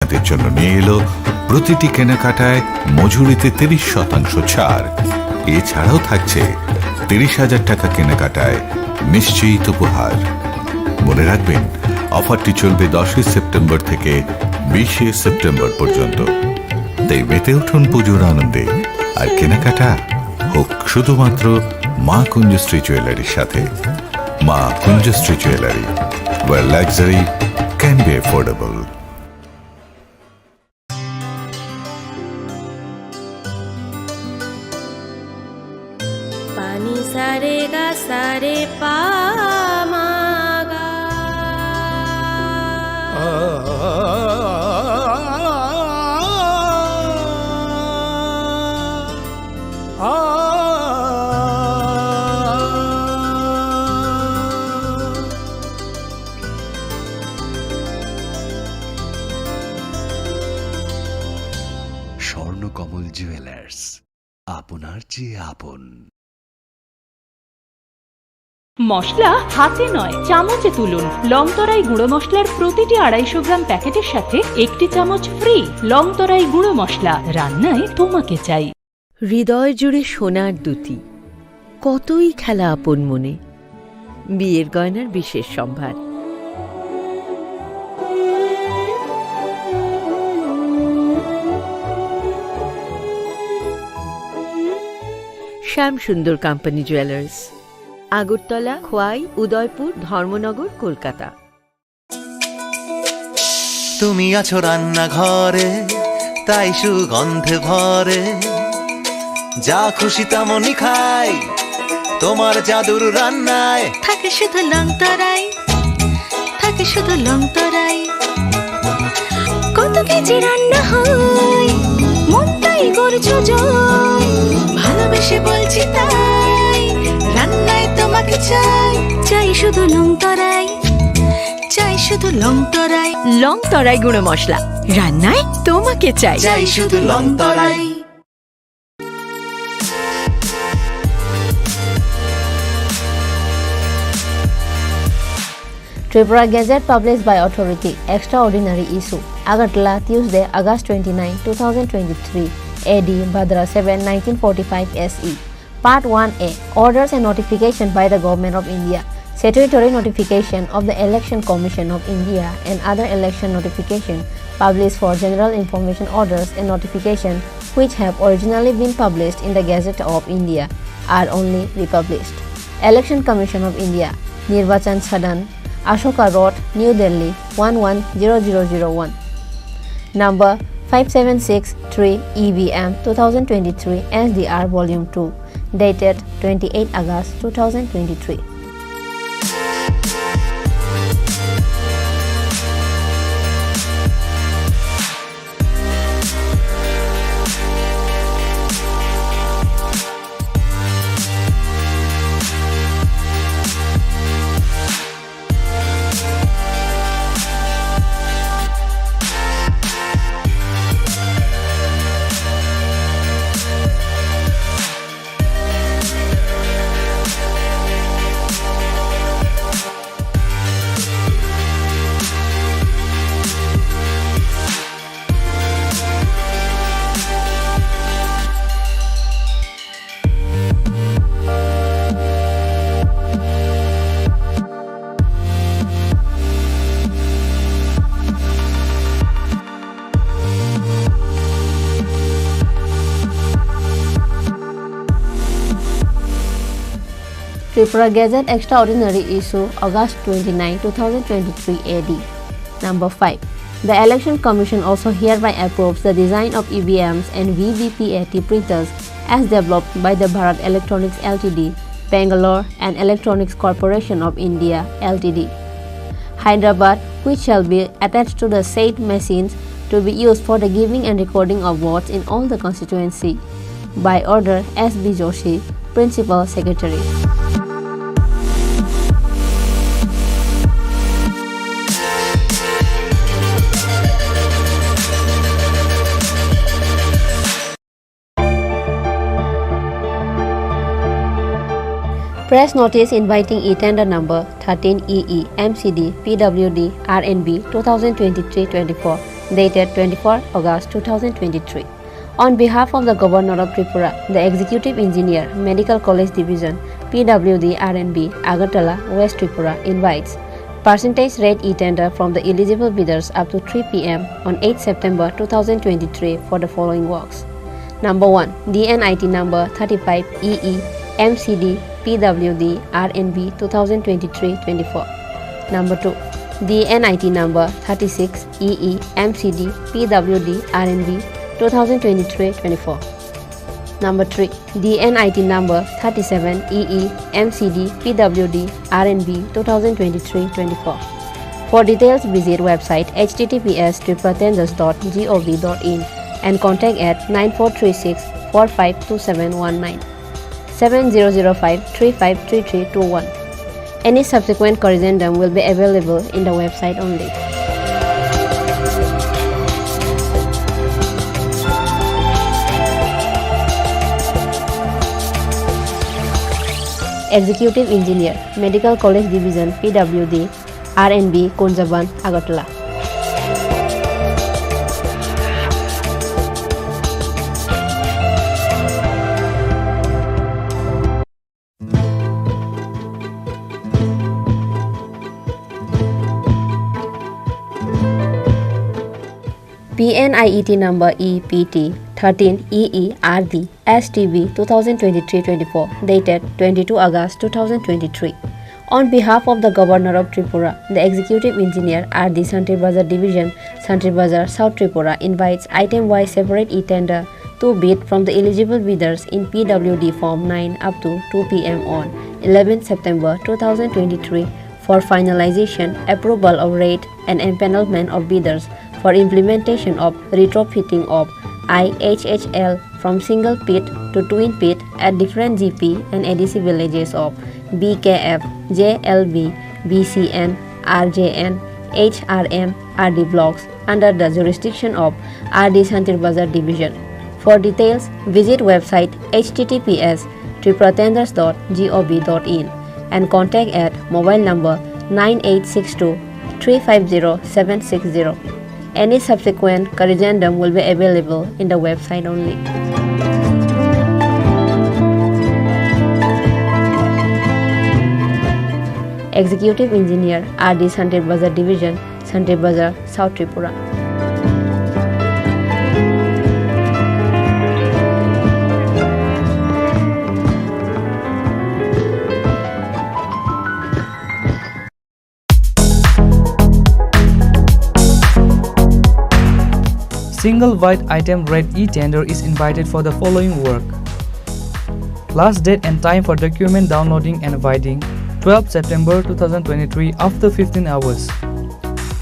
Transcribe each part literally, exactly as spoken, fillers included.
আপনাদের জন্য নিয়ে এলো প্রতিটি কেনাকাটায় মজুরিতে তিরিশ শতাংশ ছাড়। এছাড়াও থাকছে তিরিশ হাজার টাকা কেনাকাটায় নিশ্চিত উপহার। মনে রাখবেন, অফারটি চলবে দশই সেপ্টেম্বর থেকে বিশে সেপ্টেম্বর পর্যন্ত। তাই মেতে উঠুন পুজোর আনন্দে, আর কেনাকাটা হোক শুধুমাত্র মা কুঞ্জশ্রী জুয়েলারির সাথে। মা কুঞ্জশ্রী jewellery, where luxury can be affordable. Pani sare ga sare pa ma ga. Swarnakamal jewellers, আপনার চেয়ে আপন। মশলা হাতে নয়, চামচে তুলুন। লংতরাই গুঁড়ো মশলার প্রতিটি আড়াইশো গ্রাম প্যাকেটের সাথে একটি চামচ ফ্রি। লংতরাই গুঁড়ো মশলা, রান্নায় তোমাকে চাই। হৃদয় জুড়ে সোনার দ্যুতি, কতই খেলা আপন মনে। বিয়ের গয়নার বিশেষ সম্ভার। শ্যাম সুন্দর কোম্পানি জুয়েলার্স, আগরতলা, খোয়াই, উদয়পুর, ধর্মনগর, কলকাতা। তুমি আছো রান্নাঘরে, তাই সুগন্ধে ভরে। যা খুশি তেমনই খাই, তোমার জাদুর রান্নায়। থাকে শুধু লংতরাই, থাকে শুধু লংতরাই। কত কেজি রান্না হয়, মনটাই করছো জয়। ভালোবেসে বলছি তাই, রান্নায় তোমাকে চাই। চাই শুধু লংতরাই, চাই শুধু লংতরাই। লংতরাই গুঁড়ো মশলা, রান্নায় তোমাকে চাই। চাই শুধু লংতরাই। Tripura Gazette published by authority, extraordinary issue, Agartala, Tuesday, August twenty-nine, two thousand twenty-three, A D, Bhadra seven, nineteen forty-five S E. Part one A, Orders and Notification by the Government of India. Statutory notification of the Election Commission of India and other election notification published for general information orders and notification which have originally been published in the Gazette of India are only republished. Election Commission of India, Nirbachan Sadan, Ashoka Road, New Delhi, one one zero zero zero one. Number five seven six three E B M two thousand twenty-three S D R Volume two, dated twenty-eight August two thousand twenty-three. Tripura Gazette Extraordinary Issue, August twenty-nine, two thousand twenty-three A D. Number five. The Election Commission also hereby approves the design of E V Ms and V V P A T printers as developed by the Bharat Electronics L T D, Bangalore, and Electronics Corporation of India L T D, Hyderabad, which shall be attached to the said machines to be used for the giving and recording of votes in all the constituency. By order, S B Joshi, Principal Secretary. Press notice inviting e-tender number thirteen E E M C D P W D R N B two thousand twenty-three twenty-four. dated twenty-four August two thousand twenty-three. On behalf of the Governor of Tripura, the Executive Engineer, Medical College Division, P W D R and B, Agartala, West Tripura, invites percentage rate e-tender from the eligible bidders up to three P M on eighth September two thousand twenty-three for the following works. Number one, D N I T number thirty-five E E M C D P W D R and B two thousand twenty-three twenty-four. Number two, D N I T number thirty-six E E M C D P W D R and B two thousand twenty-three twenty-four. Number three, D N I T number thirty-seven E E M C D P W D R and B two thousand twenty-three twenty-four. For details, visit website H T T P S triple tenders dot G O V dot in and contact at nine four three six four five two seven one nine, seven zero zero five three five three three two one. Any subsequent corrigendum will be available in the website only. Executive Engineer, Medical College Division, P W D, R and B, Kunjaban, Agartala. P N I E T number E P T thirteen E E R D S T B two thousand twenty-three twenty-four, dated twenty-two August two thousand twenty-three. On behalf of the Governor of Tripura, the Executive Engineer R D Santri Bazar Division, Santri Bazar, South Tripura, invites item-wise separate e-tender to bid from the eligible bidders in P W D Form nine up to two P M on eleventh September two thousand twenty-three for finalization, approval of rate and empanelment of bidders for implementation of retrofitting of I H H L from single pit to twin pit at different G P and A D C villages of B K F, J L B, B C N, R J N, H R M, R D blocks under the jurisdiction of R D Santir Bazar Division. For details, visit website H T T P S triple tenders dot G O V dot in and contact at mobile number nine eight six two three five zero seven six zero. Any subsequent corrigendum will be available in the website only. Executive Engineer, R D Santir Bazar Division, Santir Bazar, South Tripura. Single wide item rate e-tender is invited for the following work. Last date and time for document downloading and voiding, twelve September two thousand twenty-three after fifteen hours.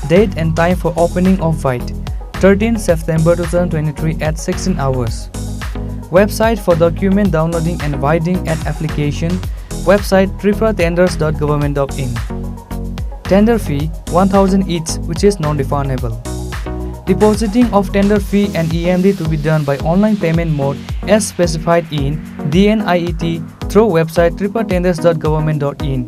Date and time for opening of void, thirteen September two thousand twenty-three at sixteen hours. Website for document downloading and voiding at application, website tripura tenders dot government dot in. Tender fee one thousand each, which is non-refundable. Depositing of tender fee and E M D to be done by online payment mode as specified in D N I E T through website tripura tenders dot government dot in.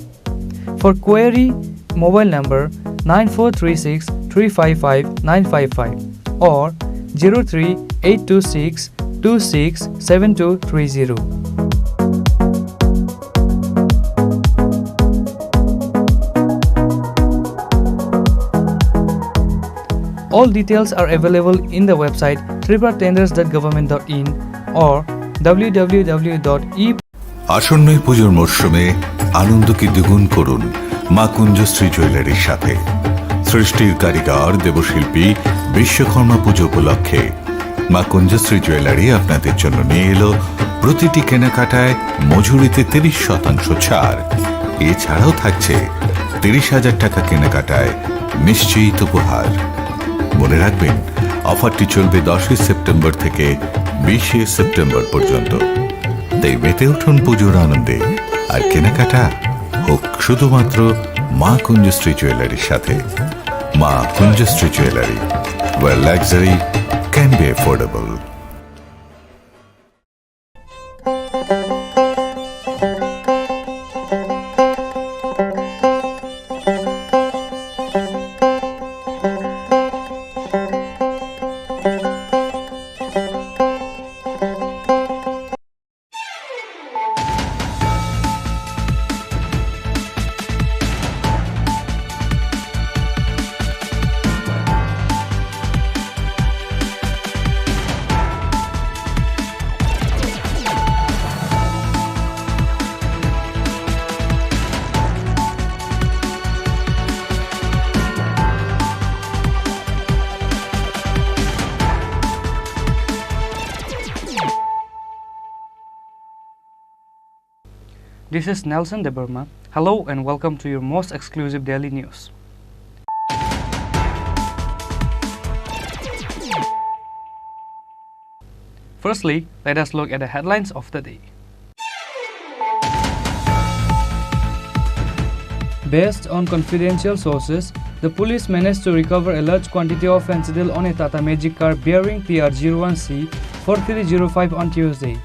For query, mobile number nine four three six three five five nine five five or zero three eight two six two six seven two three zero. All details are available in the website tripura tenders dot government dot in or W W W dot e আসন্ন এই পুজোর মরশুমে আনন্দকে দ্বিগুণ করুন মা কুঞ্জশ্রী জুয়েলারির সাথে। সৃষ্টির কারিগর দেবশিল্পী বিশ্বকর্মা পুজো উপলক্ষে মা কুঞ্জশ্রী জুয়েলারি আপনাদের জন্য নিয়ে এলো প্রতিটি কেনাকাটায় মজুরিতে তিরিশ শতাংশ ছাড়। এছাড়াও থাকছে তিরিশ হাজার টাকা কেনাকাটায় নিশ্চিত উপহার। মনে রাখবেন, অফারটি চলবে দশই সেপ্টেম্বর থেকে বিশে সেপ্টেম্বর পর্যন্ত। তাই মেতে উঠুন পুজোর আনন্দে, আর কেনাকাটা হোক শুধুমাত্র মা কুঞ্জশ্রী জুয়েলারির সাথে। মা কুঞ্জশ্রী jewellery, where luxury can be affordable. This is Nelson Debbarma. Hello and welcome to your most exclusive daily news. Firstly, let us look at the headlines of the day. Based on confidential sources, the police managed to recover a large quantity of fentanyl on a Tata Magic car bearing T R zero one C four three zero five on Tuesday.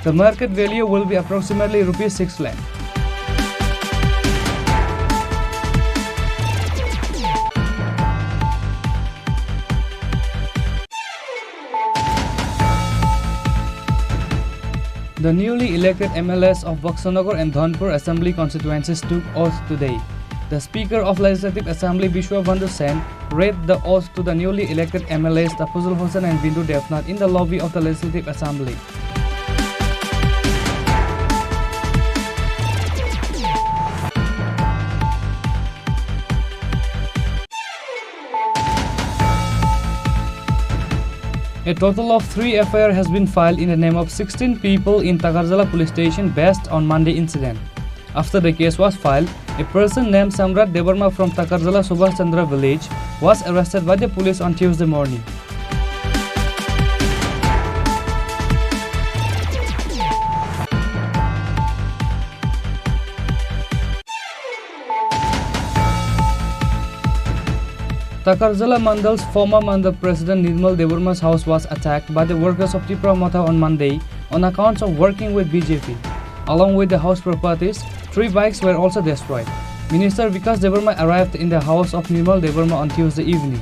The market value will be approximately rupees six lakh. The newly elected M L As of Boxanagar and Dhanpur Assembly constituencies took oath today. The Speaker of Legislative Assembly, Bishwa Bandhu Sen, read the oath to the newly elected M L As Tafazul Hussain and Bindu Devnath in the lobby of the Legislative Assembly. A total of three F I R has been filed in the name of sixteen people in Takarjala police station based on Monday incident. After the case was filed, a person named Samrat Debbarma from Takarjala Subhash Chandra village was arrested by the police on Tuesday morning. Takarjala Mandal's former Mandal President Nirmal Debbarma's house was attacked by the workers of Tipra Motha on Monday on accounts of working with B J P. Along with the house properties, three bikes were also destroyed. Minister Vikas Debbarma arrived in the house of Nirmal Debbarma on Tuesday evening.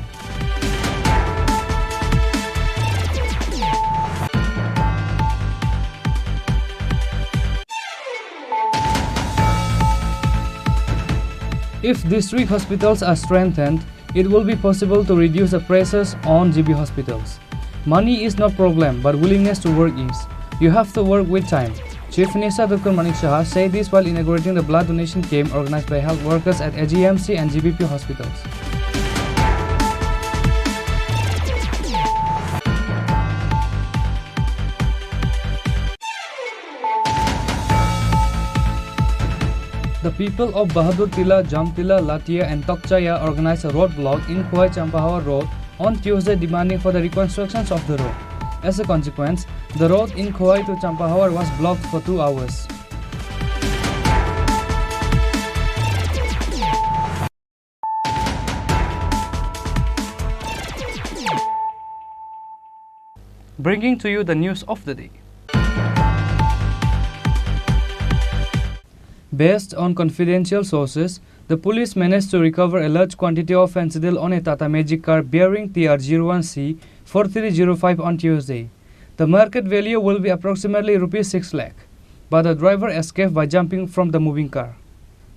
If district hospitals are strengthened, it will be possible to reduce the pressures on G B hospitals. Money is no problem, but willingness to work is. You have to work with time. Chief Minister Doctor Manik Saha said this while inaugurating the blood donation camp organized by health workers at A G M C and G B P hospitals. The people of Bahadur Tila, Jamtila, Latia and Tokchaya organized a road block in Khowai Champahawa Road on Tuesday demanding for the reconstructions of the road. As a consequence, the road in Khowai to Champahawa was blocked for two hours. Bringing to you the news of the day. Based on confidential sources, the police managed to recover a large quantity of fentanyl on a Tata Magic car bearing T R zero one C four three zero five on Tuesday. The market value will be approximately rupees six lakh, but the driver escaped by jumping from the moving car.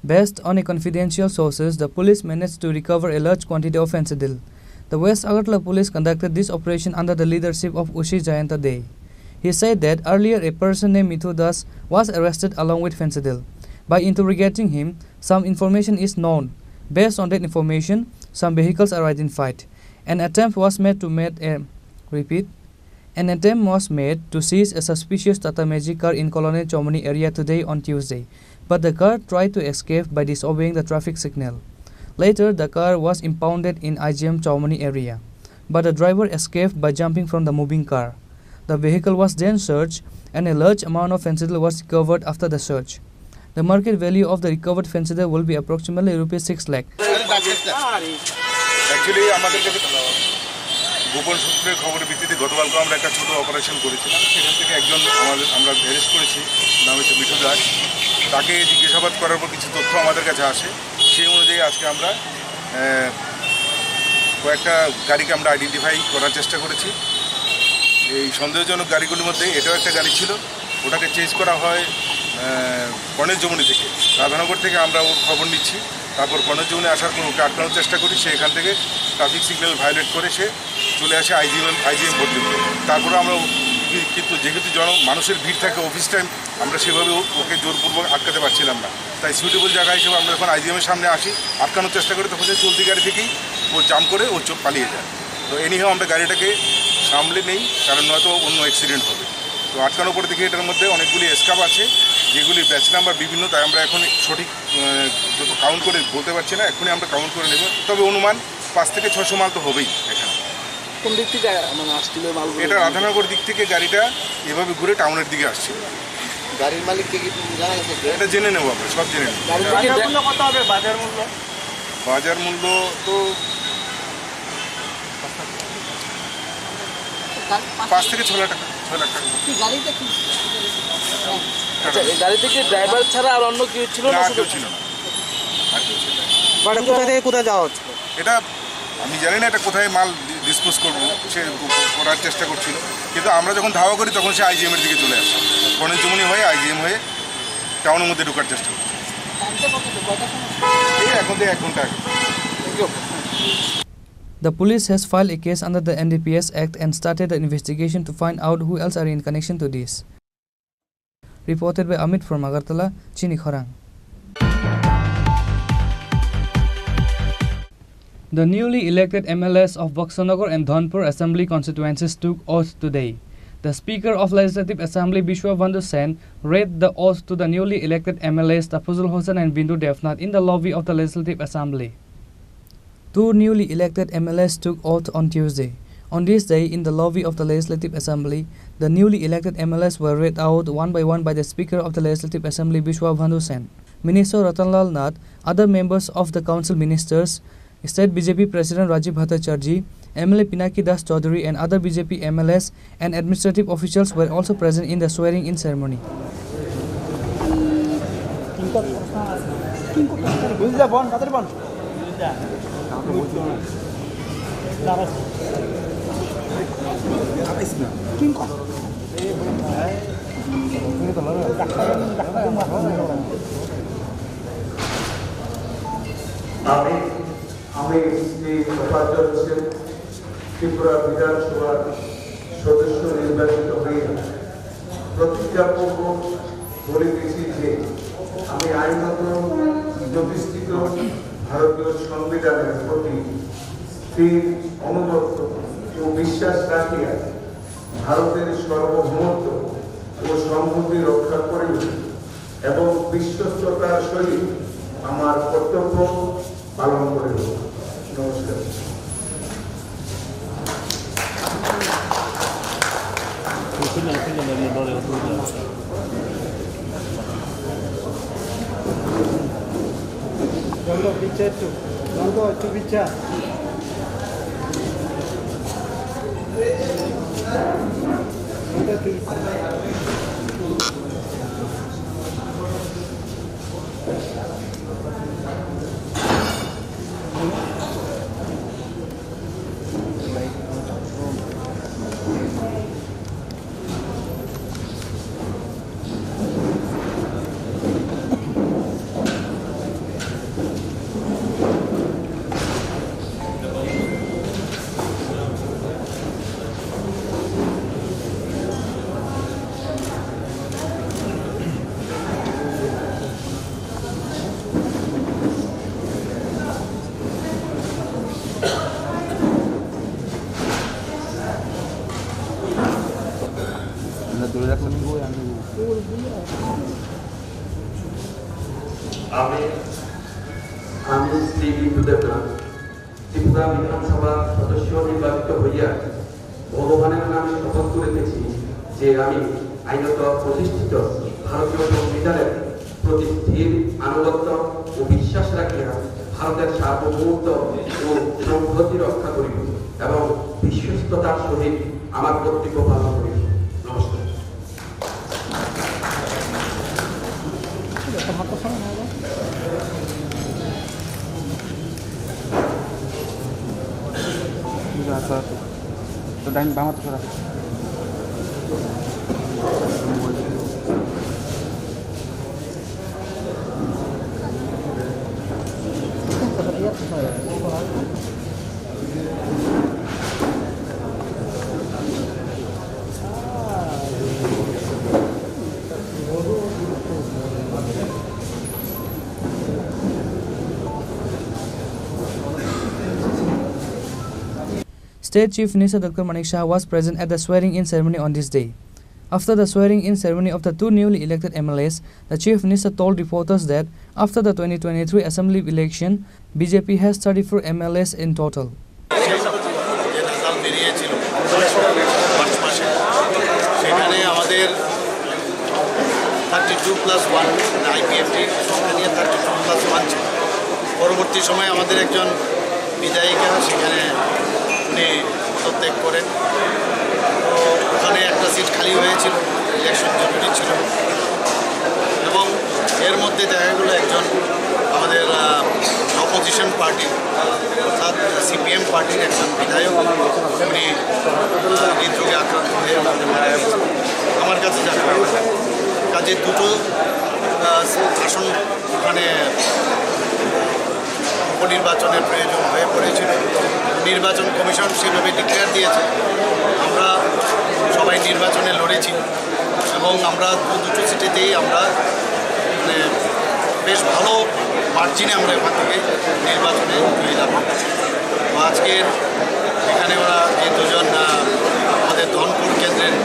Based on a confidential sources, the police managed to recover a large quantity of fentanyl. The West Agartala police conducted this operation under the leadership of O C Jayanta Dey. He said that earlier a person named Mithu Das was arrested along with fentanyl. By interrogating him, some information is known. Based on that information, some vehicles are identified. An attempt was made to meet a, repeat, An attempt was made to seize a suspicious Tata Magic car in Colonel Chomani area today on Tuesday, but the car tried to escape by disobeying the traffic signal. Later, the car was impounded in I G M Chomani area, but the driver escaped by jumping from the moving car. The vehicle was then searched and a large amount of fentanyl was recovered after the search. The market value of the recovered fentanyl will be approximately rupees six lakh. Actually আমাদের কাছে গোপন সূত্রের খবরের ভিত্তিতে গতকালকে আমরা একটা ছোট অপারেশন করেছিলাম। সেখান থেকে একজন আমাদের, আমরা অ্যারেস্ট করেছি, নাম হচ্ছে মিঠু দাস। তাকে জিজ্ঞাসাবাদ করার পর কিছু তথ্য আমাদের কাছে আসে, সেই অনুযায়ী আজকে আমরা, আহ, কয়েকটা গাড়িকে আমরা আইডেন্টিফাই করার চেষ্টা করেছি। এই সন্দেহজনক গাড়িগুলির মধ্যে এটাও একটা গাড়ি ছিল। ওটাকে চেজ করা হয়, আহ, কর্নেল যমুনা থেকে, রাধানগর থেকে আমরা ওর খবর নিচ্ছি। তারপর কর্নেল যমুনা আসার পর ওকে আটকানোর চেষ্টা করি, সে এখান থেকে ট্রাফিক সিগন্যাল ভায়োলেট করে সে চলে আসে আইজিএম, আইজিএম পর্যন্ত। তারপরে আমরা ও-, কি-, কিন্তু যেহেতু জন-, মানুষের ভিড় থাকে অফিস টাইম, আমরা সেভাবে ও-, ওকে জোরপূর্বক আটকাতে পারছিলাম না। তাই সুইটেবল জায়গা হিসেবে আমরা যখন আইজিএম এর সামনে আসি, আটকানোর চেষ্টা করি, তখন সে চলতি গাড়ি থেকেই ও জাম করে ও চো-, পালিয়ে যায়। তো এনিহাও আমরা গাড়িটাকে সামলে নেই, কারণ নয়তো অন্য অ্যাক্সিডেন্ট হবে। তো আটকানোর পরে দেখি এটার মধ্যে অনেকগুলি স্ক্র্যাপ আছে, যেগুলি ব্যাচ নাম্বার বিভিন্ন, তাই আমরা এখন সঠিক, আহ, যত কাউন্ট করে বলতে পারছি না, এখনই আমরা কাউন্ট করে নেব। তবে অনুমান পাঁচ থেকে ছশো মাল তো হবেই এখানে। কোন দিক থেকে, মানে, আসছিল মালগুলো? এটা রাধানগর দিক থেকে গাড়িটা এভাবে ঘুরে টাউনের দিকে আসছিল। গাড়ির মালিককে কি জানা গেছে কে? এটা জেনে নেবো আমরা, সব জেনে নেবো। গাড়ি থেকে বাজার মূল্য কত হবে? বাজার মূল্য? বাজার মূল্য তো পাঁচ থেকে ছ লাখ টাকা, ছয় লাখ টাকা। কি গাড়িটা কি? আচ্ছা, এই গাড়িতে কি ড্রাইভার ছাড়া আর অন্য কেউ ছিল না? না, আর শুধু কেউ ছিল না। আর কেউ ছিল না। মানে কোথা থেকে কোথায় যাওয়া হচ্ছে? এটা আমি জানি না এটা কোথায় মাল ডি-, ডিসপোজ করবো, সে ক-, করার চেষ্টা করছিল, কিন্তু আমরা যখন ধাওয়া করি তখন সে আইজিএম এর দিকে চলে আসে, গণেশজুমনি হয়ে আইজিএম হয়ে টাউনের মধ্যে ঢোকার চেষ্টা করছে। এই এখন থেকে এক ঘন্টা আগে। The police has filed a case under the N D P S Act and started the investigation to find out who else are in connection to this. Reported by Amit from Agartala, Chini Khorang. The newly elected M L As of Boxanagar and Dhanpur Assembly constituencies took oath today. The Speaker of Legislative Assembly, Bishwa Bandhu Sen, read the oath to the newly elected M L As Tafazul Hossain and Bindu Devnath in the lobby of the Legislative Assembly. Two newly elected M L As took oath on Tuesday. On this day, in the lobby of the Legislative Assembly, the newly elected M L As were read out one by one by the Speaker of the Legislative Assembly, Bishwa Bandhu Sen. Minister Ratan Lal Nath, other members of the council, ministers, State B J P President Rajiv Bhattacharjee, M L A Pinaki Das Chaudhary and other B J P M L As and administrative officials were also present in the swearing-in ceremony. আমি আমি শ্রী তোফাজ্জল হোসেন ত্রিপুরা বিধানসভার সদস্য নির্বাচিত হয়ে প্রতিজ্ঞাপূর্বক বলিতেছি যে আমি আইনত প্রতিষ্ঠিত ভারতীয় সংবিধানের প্রতি স্থির অনুগত ও বিশ্বাস রাখিয়া ভারতের সার্বভৌমত্ব ও সংহতি রক্ষা করিব এবং বিশ্বস্ততার সহিত আমার কর্তব্য পালন করিব। নমস্কার। আমি, আমি শ্রী বিন্দু দেবনাথ ত্রিপুরা বিধানসভার সদস্য নির্বাচিত হইয়া ভগবানের নামে শপথ করিতেছি যে আমি আইনত প্রতিষ্ঠিত ভারতীয় সংবিধানের প্রতি স্থির আনুগত্য ও বিশ্বাস রাখিয়া ভারতের সার্বভৌমত্ব ও সংহতি রক্ষা করিব এবং বিশ্বস্ততার সহিত আমার কর্তব্য পালন করিব। নমস্কার। State Chief Minister Doctor Manik Saha was present at the swearing-in ceremony on this day. After the swearing-in ceremony of the two newly elected M L As, the Chief Minister told reporters that after the twenty twenty-three assembly election, B J P has thirty-four M L As in total. যে রেজাল্ট বেরিয়েছিল মার্চ মাসে, সেখানে আমাদের thirty two plus one, মানে আইপিএফটি সংখ্যা নিয়ে thirty two plus one ছিল। পরবর্তী সময়ে আমাদের একজন বিধায়িকা সেখানে উনি পদত্যাগ করেন। তো ওখানে একটা সিট খালি হয়েছিল, ইলেকশন জরুরি ছিল, এবং এর মধ্যে দেখা গেল একজন আমাদের অপোজিশন পার্টি, অর্থাৎ সিপিএম পার্টির একজন বিধায়ক, উনি আহ, হৃদরোগে আক্রান্ত হয়ে আমাদের মারা গেছেন। আমার কাছে যা খবর, কাজে দুটো আহ, আসন ওখানে উপনির্বাচনের প্রয়োজন হয়ে পড়েছিল। নির্বাচন কমিশন সেভাবে ডিক্লেয়ার দিয়েছে। আমরা সবাই নির্বাচনে লড়েছি এবং আমরা দু-, দুটো সিটেতেই আমরা, মানে, বেশ ভালো মার্জিনে আমরা এখান থেকে নির্বাচনে জয়ী লাভ করেছি। তো আজকের এখানে ওরা যে দুজন, আহ, আমাদের ধনপুর কেন্দ্রের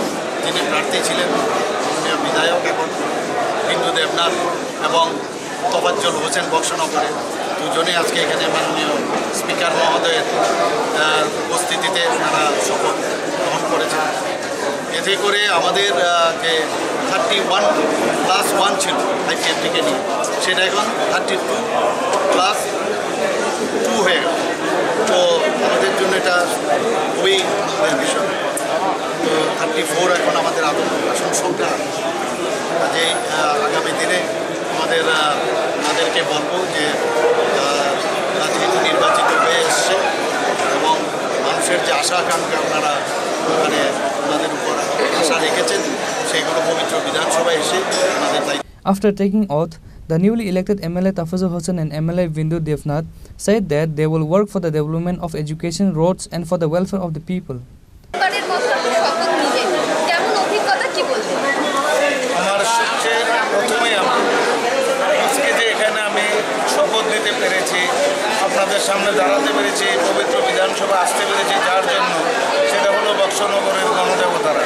যিনি প্রার্থী ছিলেন, মাননীয় বিধায়ক এখন বিন্দু দেবনাথ এবং তোফাজ্জল হোসেন বক্সনগরে, দুজনে আজকে এখানে মাননীয় স্পিকার মহোদয়ের, আহ, উপস্থিতিতে ওনারা শপথ গ্রহণ করেছেন। এতে করে আমাদের, আহ, যে থার্টি ওয়ান প্লাস ওয়ান ছিল আইপিএফটিকে নিয়ে, সেটা এখন থার্টি টু প্লাস টু হয়ে গেল। তো আমাদের জন্য এটা খুবই ভালো বিষয়। তো থার্টি ফোর এখন আমাদের আদম আসন সংখ্যা। কাজেই, আহ, আগামী দিনে আমাদের, আহ, ওনাদেরকে বলবো যে, আহ, ওরা যেহেতু নির্বাচিত হয়ে এসছে এবং মানুষের যে আশা আকাঙ্ক্ষা ওনারা ওখানে ওনাদের উপর আশা রেখেছেন, সেইগুলো পবিত্র বিধানসভায় এসে ওনাদের দায়িত্ব After taking oath, the newly elected M L A Tafajul Hossain and M L A Bindu Devnath said that they will work for the development of education, roads, and for the welfare of the people. পরিবারের মতো আপনি শপথ নিলেন, কেমন অভিজ্ঞতা, কি বলবেন? আমার সবচেয়ে প্রথমেই আমি আজকে যে এখানে আমি শপথ নিতে পেরেছি, আপনাদের সামনে দাঁড়াতে পেরেছি, পবিত্র বিধানসভা আসতে পেরেছি, যার জন্য সেটা হলো বক্সনগরের গণদেবতারা।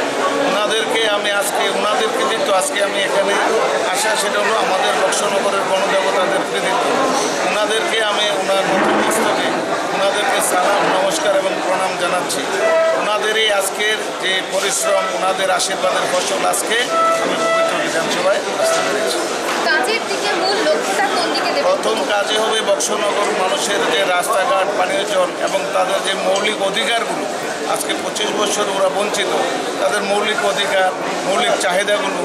ওনাদেরকে আমি আজকে, ওনাদের কৃতিত্ব, আজকে আমি এখানে আসা, সেটা হলো আমাদের বক্সনগরের গণদেবতাদের কৃতিত্ব। ওনাদেরকে আমি ওনার নতমস্তকে ওনাদেরকে সালাম, নমস্কার এবং প্রণাম জানাচ্ছি। ওনাদের এই আজকের যে পরিশ্রম, ওনাদের আশীর্বাদের ফসল আজকে আমি পবিত্র বিধানসভায় আসতে পেরেছি। কাজের দিকে মূল লক্ষ্যটা কোন দিকে দেবেন? প্রথম কাজে হবে বক্সনগর মানুষের যে রাস্তাঘাট, পানীয় জল এবং তাদের যে মৌলিক অধিকারগুলো, আজকে পঁচিশ বছর ওরা বঞ্চিত, তাদের মৌলিক অধিকার, মৌলিক চাহিদাগুলো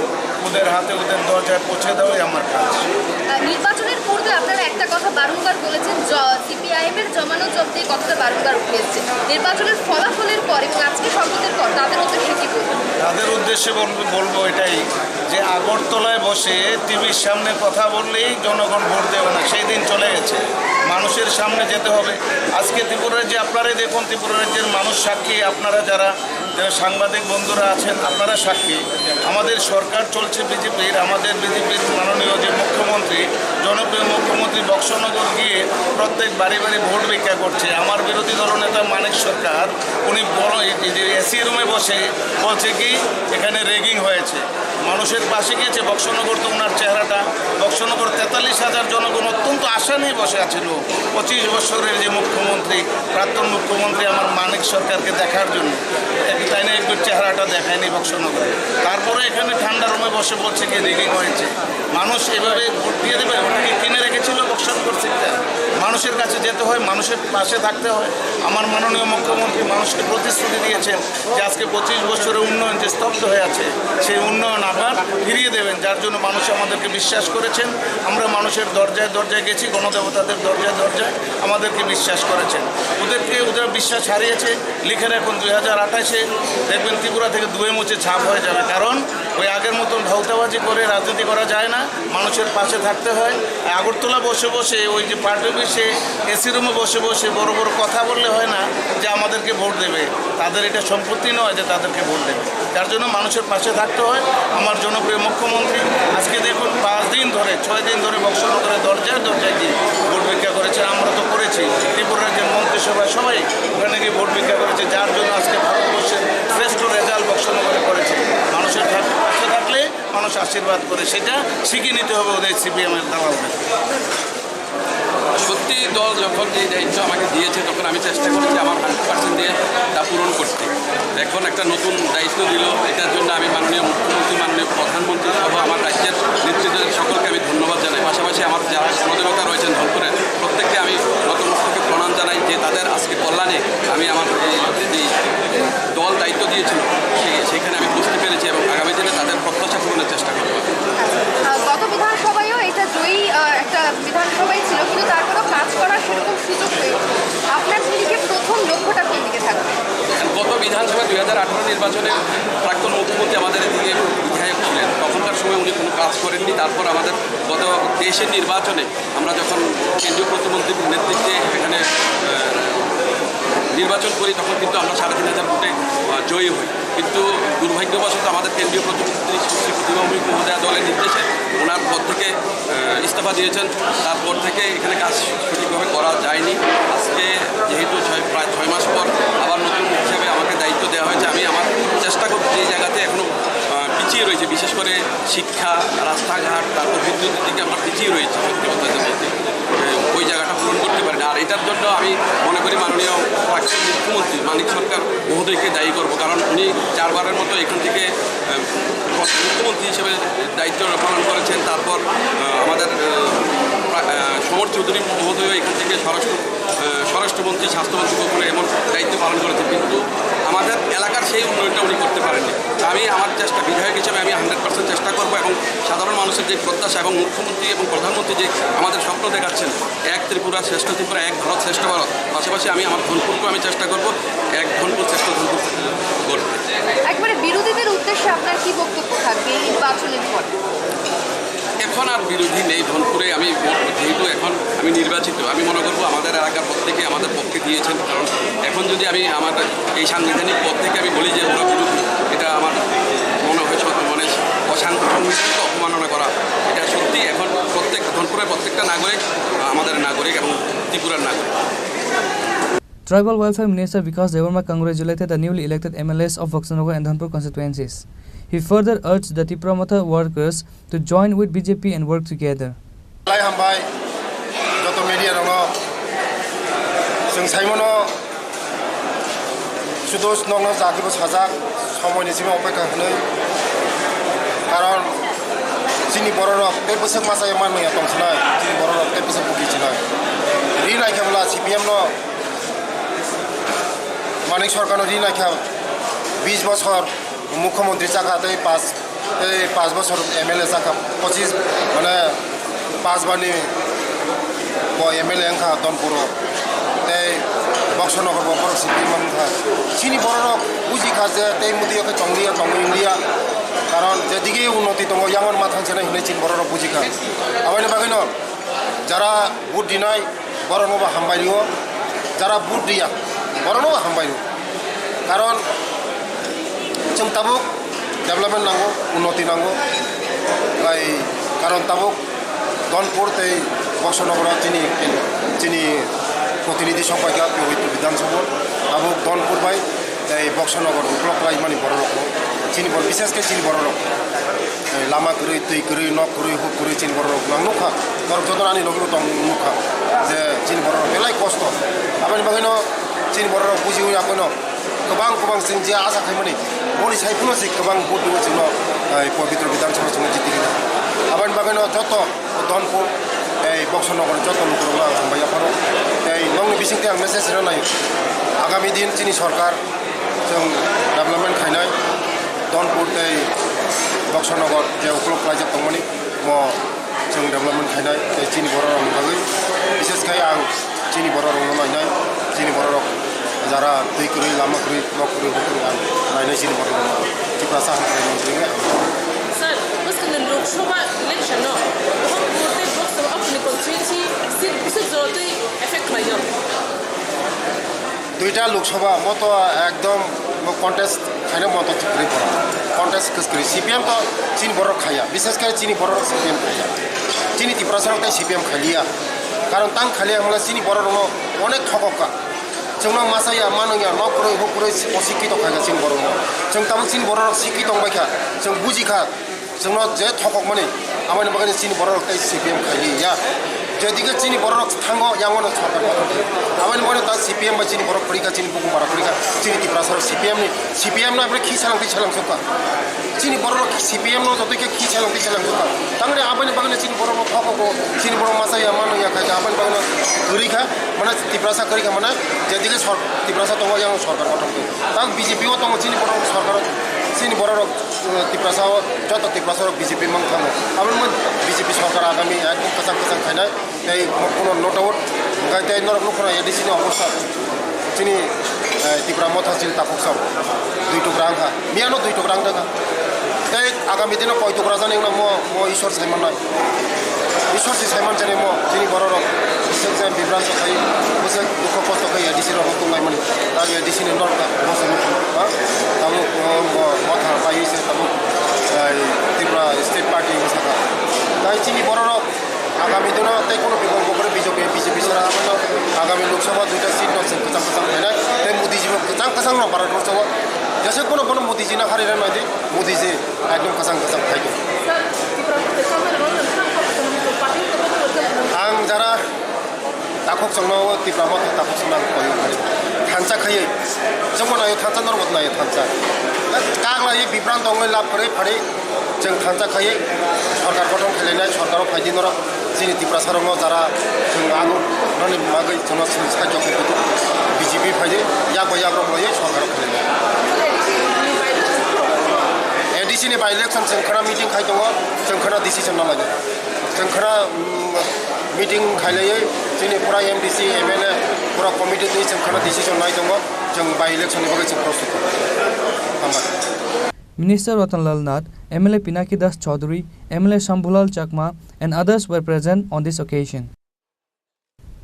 ওদের হাতে, ওদের দরজায় পৌঁছে দেওয়াই আমার কাজ। আহ, নির্বাচনের পূর্বে আপনারা একটা কথা বারংবার বলেছেন, জ-, সিপিআইএম এর জমানো জব্দ, এই কথাটা বারংবার উঠে এসছে। নির্বাচনের ফলাফলের পর এবং আজকে শপথের পর তাদের উদ্দেশ্যে কি বলবেন? তাদের উদ্দেশ্যে বল-, বলবো এটাই যে আগরতলায় বসে টিভির সামনে কথা বললেই জনগণ ভোট দেবে না, সেই দিন চলে গেছে। মানুষের সামনে যেতে হবে। আজকে ত্রিপুরা রাজ্যে আপনারাই দেখুন, ত্রিপুরা রাজ্যের মানুষ সাক্ষী, আপনারা যারা, যারা সাংবাদিক বন্ধুরা আছেন, আপনারা সাক্ষী। আমাদের সরকার চলছে বিজেপির, আমাদের বিজেপির মাননীয় যে মুখ্যমন্ত্রী, জনপ্রিয় মুখ্যমন্ত্রী বক্সনগর গিয়ে প্রত্যেক বাড়ি বাড়ি ভোট ভিক্ষা করছে। আমার বিরোধী দলনেতা মানিক সরকার, উনি বড় এই যে এসি রুমে বসে বলছে কি এখানে র্যাগিং হয়েছে। মানুষের পাশে গিয়েছে বক্সনগর, তো ওনার চেহারাটা, বক্সনগর তেতাল্লিশ হাজার জনগণ অত্যন্ত আশা নিয়ে বসে আছিল পঁচিশ বছরের যে মুখ্যমন্ত্রী, প্রাক্তন মুখ্যমন্ত্রী আমার মানিক সরকারকে দেখার জন্য। এক-, তাই না, একটু চেহারাটা দেখায়নি বক্সনগরে। তারপরে এখানে ঠান্ডা রুমে বসে বলছে কি র্যাগিং হয়েছে। মানুষ এভাবে ভোট দিয়ে দেবে, ওটা কি কিনে রেখেছিল বক্সনগর সিটটা? মানুষের কাছে যেতে হয়, মানুষের পাশে থাকতে হয়। আমার মাননীয় মুখ্যমন্ত্রী মানুষকে প্রতিশ্রুতি দিয়েছেন যে আজকে পঁচিশ বছরের উন্নয়ন যে স্তব্ধ হয়ে আছে, সেই উন্নয়ন আবার ফিরিয়ে দেবেন, যার জন্য মানুষ আমাদেরকে বিশ্বাস করেছেন। আমরা মানুষের দরজায় দরজায় গেছি, গণদেবতাদের দরজায় দরজায় আমাদেরকে বিশ্বাস করেছেন। ওদেরকে, ওদের বিশ্বাস হারিয়েছে। লিখে রাখুন, দুই হাজার আঠাশে দেখবেন ত্রিপুরা থেকে ধুয়ে মুছে ছাপ হয়ে যাবে, কারণ ওই আগের মতন ভাওতাবাজি করে রাজনীতি করা যায় না। মানুষের পাশে থাকতে হয়। আগরতলা বসে বসে, ওই যে পার্টি অফিসে এসি রুমে বসে বসে বড় বড় কথা বললে হয় না যে আমাদেরকে ভোট দেবে। তাদের এটা সম্পত্তি নয় যে তাদেরকে ভোট দেবে। যার জন্য মানুষের পাশে থাকতে হয়। আমার জনপ্রিয় মুখ্যমন্ত্রী আজকে দেখুন, পাঁচ দিন ধরে, ছয় দিন ধরে বক্সনগরে দরজায় দরজায় গিয়ে ভোট ভিক্ষা করেছে। আমরা তো করেছি, ত্রিপুরা রাজ্যের মন্ত্রিসভায় সবাই ওখানে গিয়ে ভোট ভিক্ষা করেছে, যার জন্য আজকে ভারতবর্ষের শ্রেষ্ঠ রেজাল্ট বক্সনগরে করেছে। মানুষের থাক-, আশীর্বাদ করে সেটা শিখে নিতে হবে ওদের সিপিএম এর দালালদের। সত্যি দল যখন যে দায়িত্ব আমাকে দিয়েছে, তখন আমি চেষ্টা করেছি আমার হান্ড্রেড পার্সেন্ট দিয়ে তা পূরণ করতে। এখন একটা নতুন দায়িত্ব দিল, এটার জন্য আমি মাননীয় মুখ্যমন্ত্রী, মাননীয় প্রধানমন্ত্রী সহ আমার রাজ্যের নেতৃত্বদের সকলকে আমি ধন্যবাদ জানাই। পাশাপাশি আমার যারা সহযোগিতা রয়েছেন ধনপুরের, প্রত্যেককে আমি নতমস্তকে প্রণাম জানাই যে তাদের আজকে কল্যাণে আমি আমার এই যে দল দায়িত্ব দিয়েছিল, সে-, সেখানে আমি বুঝতে পেরেছি এবং আগামী দিনে তাদের প্রত্যাশা পূরণের চেষ্টা করব। আহ, গত বিধানসভায়ও এটা জয়ী, আহ, একটা বিধানসভাই ছিল, কিন্তু তারপরেও কাজ করার সেরকম সুযোগ হয়ে ওঠেনি। আপনার দিকে প্রথম লক্ষ্যটা কোন দিকে থাকবে? গত বিধানসভা দুই হাজার আঠারো নির্বাচনে প্রাক্তন মুখ্যমন্ত্রী আমাদের এদিকে বিধায়ক ছিলেন, তখনকার সময় উনি কোনো কাজ করেননি। তারপর আমাদের গত তেইশের নির্বাচনে আমরা যখন কেন্দ্রীয় প্রতিমন্ত্রীর নেতৃত্বে এখানে, আহ, নির্বাচন করি, তখন কিন্তু আমরা সাড়ে তিন হাজার ভোটে, আহ, জয়ী হই। কিন্তু দুর্ভাগ্যবশত আমাদের কেন্দ্রীয় প্রতিমন্ত্রী শ্রী প্রতিভা ভৌমিক মহোদয়া দলের নির্দেশে ওনার পদ থেকে, আহ, ইস্তফা দিয়েছেন। তারপর থেকে এখানে কাজ সঠিকভাবে করা যায়নি। আজকে যেহেতু ছয়, প্রায় ছয় মাস পর আবার নতুন হিসেবে আমাকে দায়িত্ব দেওয়া হয়েছে, আমি আমার চেষ্টা করছি যে জায়গাতে এখনো, আহ, পিছিয়ে রয়েছে, বিশেষ করে শিক্ষা, রাস্তাঘাট, তারপর বিদ্যুতের দিকে আমরা পিছিয়ে রয়েছি। সত্যি কথা যেটা বলতে, আহ, ওই জায়গাটা পূরণ করতে পারিনি। আর এটার জন্য আমি মনে করি মাননীয় প্রাক্তন মুখ্যমন্ত্রী মানিক সরকার মহোদয়কে দায়ী করব, কারণ উনি চারবারের মতো এখান থেকে, আহ, মুখ্যমন্ত্রী হিসেবে দায়িত্ব পালন করেছেন। তারপর, আহ, আমাদের, আহ, প্রা-, আহ, সমর চৌধুরী মহোদয় এখান থেকে স্বরাষ্ট্র, আহ, স্বরাষ্ট্রমন্ত্রী, স্বাস্থ্যমন্ত্রী গোপনে এমন দায়িত্ব পালন করেছেন, কিন্তু আমাদের এলাকার সেই উন্নয়নটা উনি করতে পারেননি। আমি আমার চেষ্টা, বিধায়ক হিসেবে আমি হান্ড্রেড পার্সেন্ট চেষ্টা করবো এবং সাধারণ মানুষের যে প্রত্যাশা এবং মুখ্যমন্ত্রী এবং প্রধানমন্ত্রী যে আমাদের স্বপ্ন দেখাচ্ছেন এক ত্রিপুরা, শ্রেষ্ঠ ত্রিপুরা, এক ভারত, শ্রেষ্ঠ ভারত, পাশাপাশি আমি আমার ধনপুরকেও আমি চেষ্টা করবো এক ধনপুর, শ্রেষ্ঠ ধনপুর গড়তে। একবারে বিরোধীদের উদ্দেশ্যে আপনার কি বক্তব্য থাকবে এই নির্বাচনের পর? এখন আর বিরোধী নেই ধনপুরে। আমি যেহেতু এখন আমি নির্বাচিত, আমি মনে করবো আমাদের এলাকার প্রত্যেকে আমাদের পক্ষে দিয়েছেন। কারণ এখন যদি আমি আমার এই সাংবিধানিক পদ থেকে আমি বলি যে ওরা বিরোধী, এটা আমার মনে হয় সব মানে অসাংবিধানিক অবমাননা করা। এটা সত্যি এখন প্রত্যেক ধনপুরের প্রত্যেকটা নাগরিক আমাদের নাগরিক এবং ত্রিপুরার নাগরিক। Tribal Welfare Minister Bikash Debbarma congratulated the newly elected M L As of Boksanagar and Dhanpur constituencies. He further urged the Tipra Motha workers to join with B J P and work together. Lai hambai, joto media rokno. Chwng saimano sudo nokno jakibo sajak, somoini simi opekha hwnwi. Karon chini bororok tei bwswk masa ya manwi ya tongsinai, chini bororok tei bwswk buki sinai. Ri naikhe bwla C P M no, Manik Sarkarno ri naikha bis bosor mukhyamantri chakha tei pas, tei pas bosor M L A chakha, pochis, mane, pas bani bo M L A wngkha Donpuro, tei Boksanagar bo borok simi wngkha. Chini bororok bujikha je tei muti khe tongliya, tongwi wngliya, karon jedige unnoti tongo, yangon ma thangsinai hinwi chini bororok bujikha. Aboni bagwino jara vote rinai, borokno bo hambai rio, jara vote riya, borokno bo hambai rio. Karon chwng tabuk development nango, unnoti nango, bai karon tabuk Donpur tei Boksanagar chini, chini protinidhi songpaikha Piboi Bidhan Sabha, tabuk Donpur bai tei Boksanagar uklok khlaimani bororokno, chini bor-, bishesh khe chini bororok. Eh, lama kwrwi, twi kwrwi, nok kwrwi, huk kwrwi chini bororok nang nukha. Borok jotono ani logi bo tong nukha je chini bororok belai kosto. Aboni bagwino chini bororok bujiwi abono kwbang kwbang chwng je asa khaimani boni sai phano se kwbang vote rwi chwngno, eh, Pabitra Bidhan Sabha chwngno jiti rwna. Aboni bagwino joto Donpur tei Boksanagar joto lukurokno ang hambai yapharo. Tei nokni bisingtwi ang message rwnai, agami din chini sorkar chwng development khainai, Donpur tei Boksanagar je uklok khlaijak tongmani, bo chwng development khainai, tei chini bororokni bagwi, bishesh khai ang chini bororokno nainai, chini bororok jara twi kwrwi, lama kwrwi, nok kwrwi, huk kwrwi ang nainai chini bororokno. Tiprasa Hamkrai Mantri wngwi ang. Sir, bwskangni Lok Sabha election no Dhonpur tei Boksanagar apni constituency seat bwswk jora twi effect khlaijak? Duita Lok Sabha, bo to ekdom bo contest khaina bo to kwrwi borok. Contest kwrwi. C P M to chini borok khaiya. Bishesh khe chini borok C P M khaiya. Chini Tiprasa rok tei C P M khailiya. Karon tang khailiya hwnla chini borok rokno onek thokok kha. Chwngno masa ya, mano ya, nok kwrwi, huk kwrwi, osikkhito khaikha chini borok rok. Chwng tabuk chini borok rok sikkhito wngbaikha. Chwng bujikha. Chwngno je thokokmani, aboni bagwi chini bororok tei C P M khaidi ya. Jedike chini bororok thango, yangono sorkar kotor khaidi. Aboni bagwi ta C P M bai chini borok kwrwi kha, chini bukhuk bara kwrwi kha, chini Tiprasarok C P M ni, C P M no aboni khi salang twi salang sukha. Chini bororok C P M no jotoi khe khi salang twi salang sukha. Tangri aboni bagwi chini bororok thokogo, chini borok masa ya mano ya khaidi, aboni bagwi kwrwi kha, mana Tiprasa kwrwi kha, mana jedike sor-, Tiprasa tongo, yango sorkar kotor khaidi. Tang B J P o tongo chini bororok sorkar, chini bororok Tiprasa o joto Tiprasa rok B J P mang thango. Aboni mui B J P sorkar agami ekdom kwchang kwchang khainai. Tei kuno no doubt. Hwnkhe tei norok nukho A D C ni obostha. Chini, eh, Tipra Motha chini takhuk chwng. Dui tukra wngkha. Miyano dui tukra wngkha. Tei agami dino koi tukra jani wngna mo, mo Ishwar saiman nai. Ishwar si saiman jani mo, chini bororok. Bwswk je bibranto khai, bwswk dukho kosto khai A D C rok tonglaimani. Tei A D C ni norok ta, mo se nukho. Ha? Tabuk mo, mo, Motha bai se tabuk, eh, Tripura State Party wngwi sakha. Tai chini bororok agami dino tei kono bikolpo kwrwi B J P, B J P sara abono agami Lok Sabha duita seat no chwng kwchang kwchang khainai tei Modi ji bo kwchang kwchang no Bharat borso o jesa kono bono Modi ji no hari rwnai di, Modi ji ekdom kwchang kwchang khai di. Ang jara Takhuk chwngno o Tipra Motha takhuk chwngno ang koi ongkha. Thansa khaiwi. Chwngbo naio thansa, norokbo naio thansa. Kak laiwi bibrang tongwi lab kwrwi phari. Chwng thansa khaiwi sorkar kothom khailainai, sorkaro phaidi norok chini Tiprasarokno jara chwng ang noni bagwi chwngno chwng sahajyo khaidi. B J P phaidi, yak bai yak rok laiwi sorkaro khailainai. A D C ni by election chwng khwna meeting khai tongo, chwng khwna decision na lainai. Chwng khwna, um, meeting khailaiwi chini pura M D C, M L A, pura committee twi chwng khwna decision nai tongo, chwng by election ni bagwi chwng prostut tongo. Hambai. Minister Ratan Lal Nath, M L A Pinaki Das Chaudhary, M L A Shambhulal Chakma and others were present on this occasion.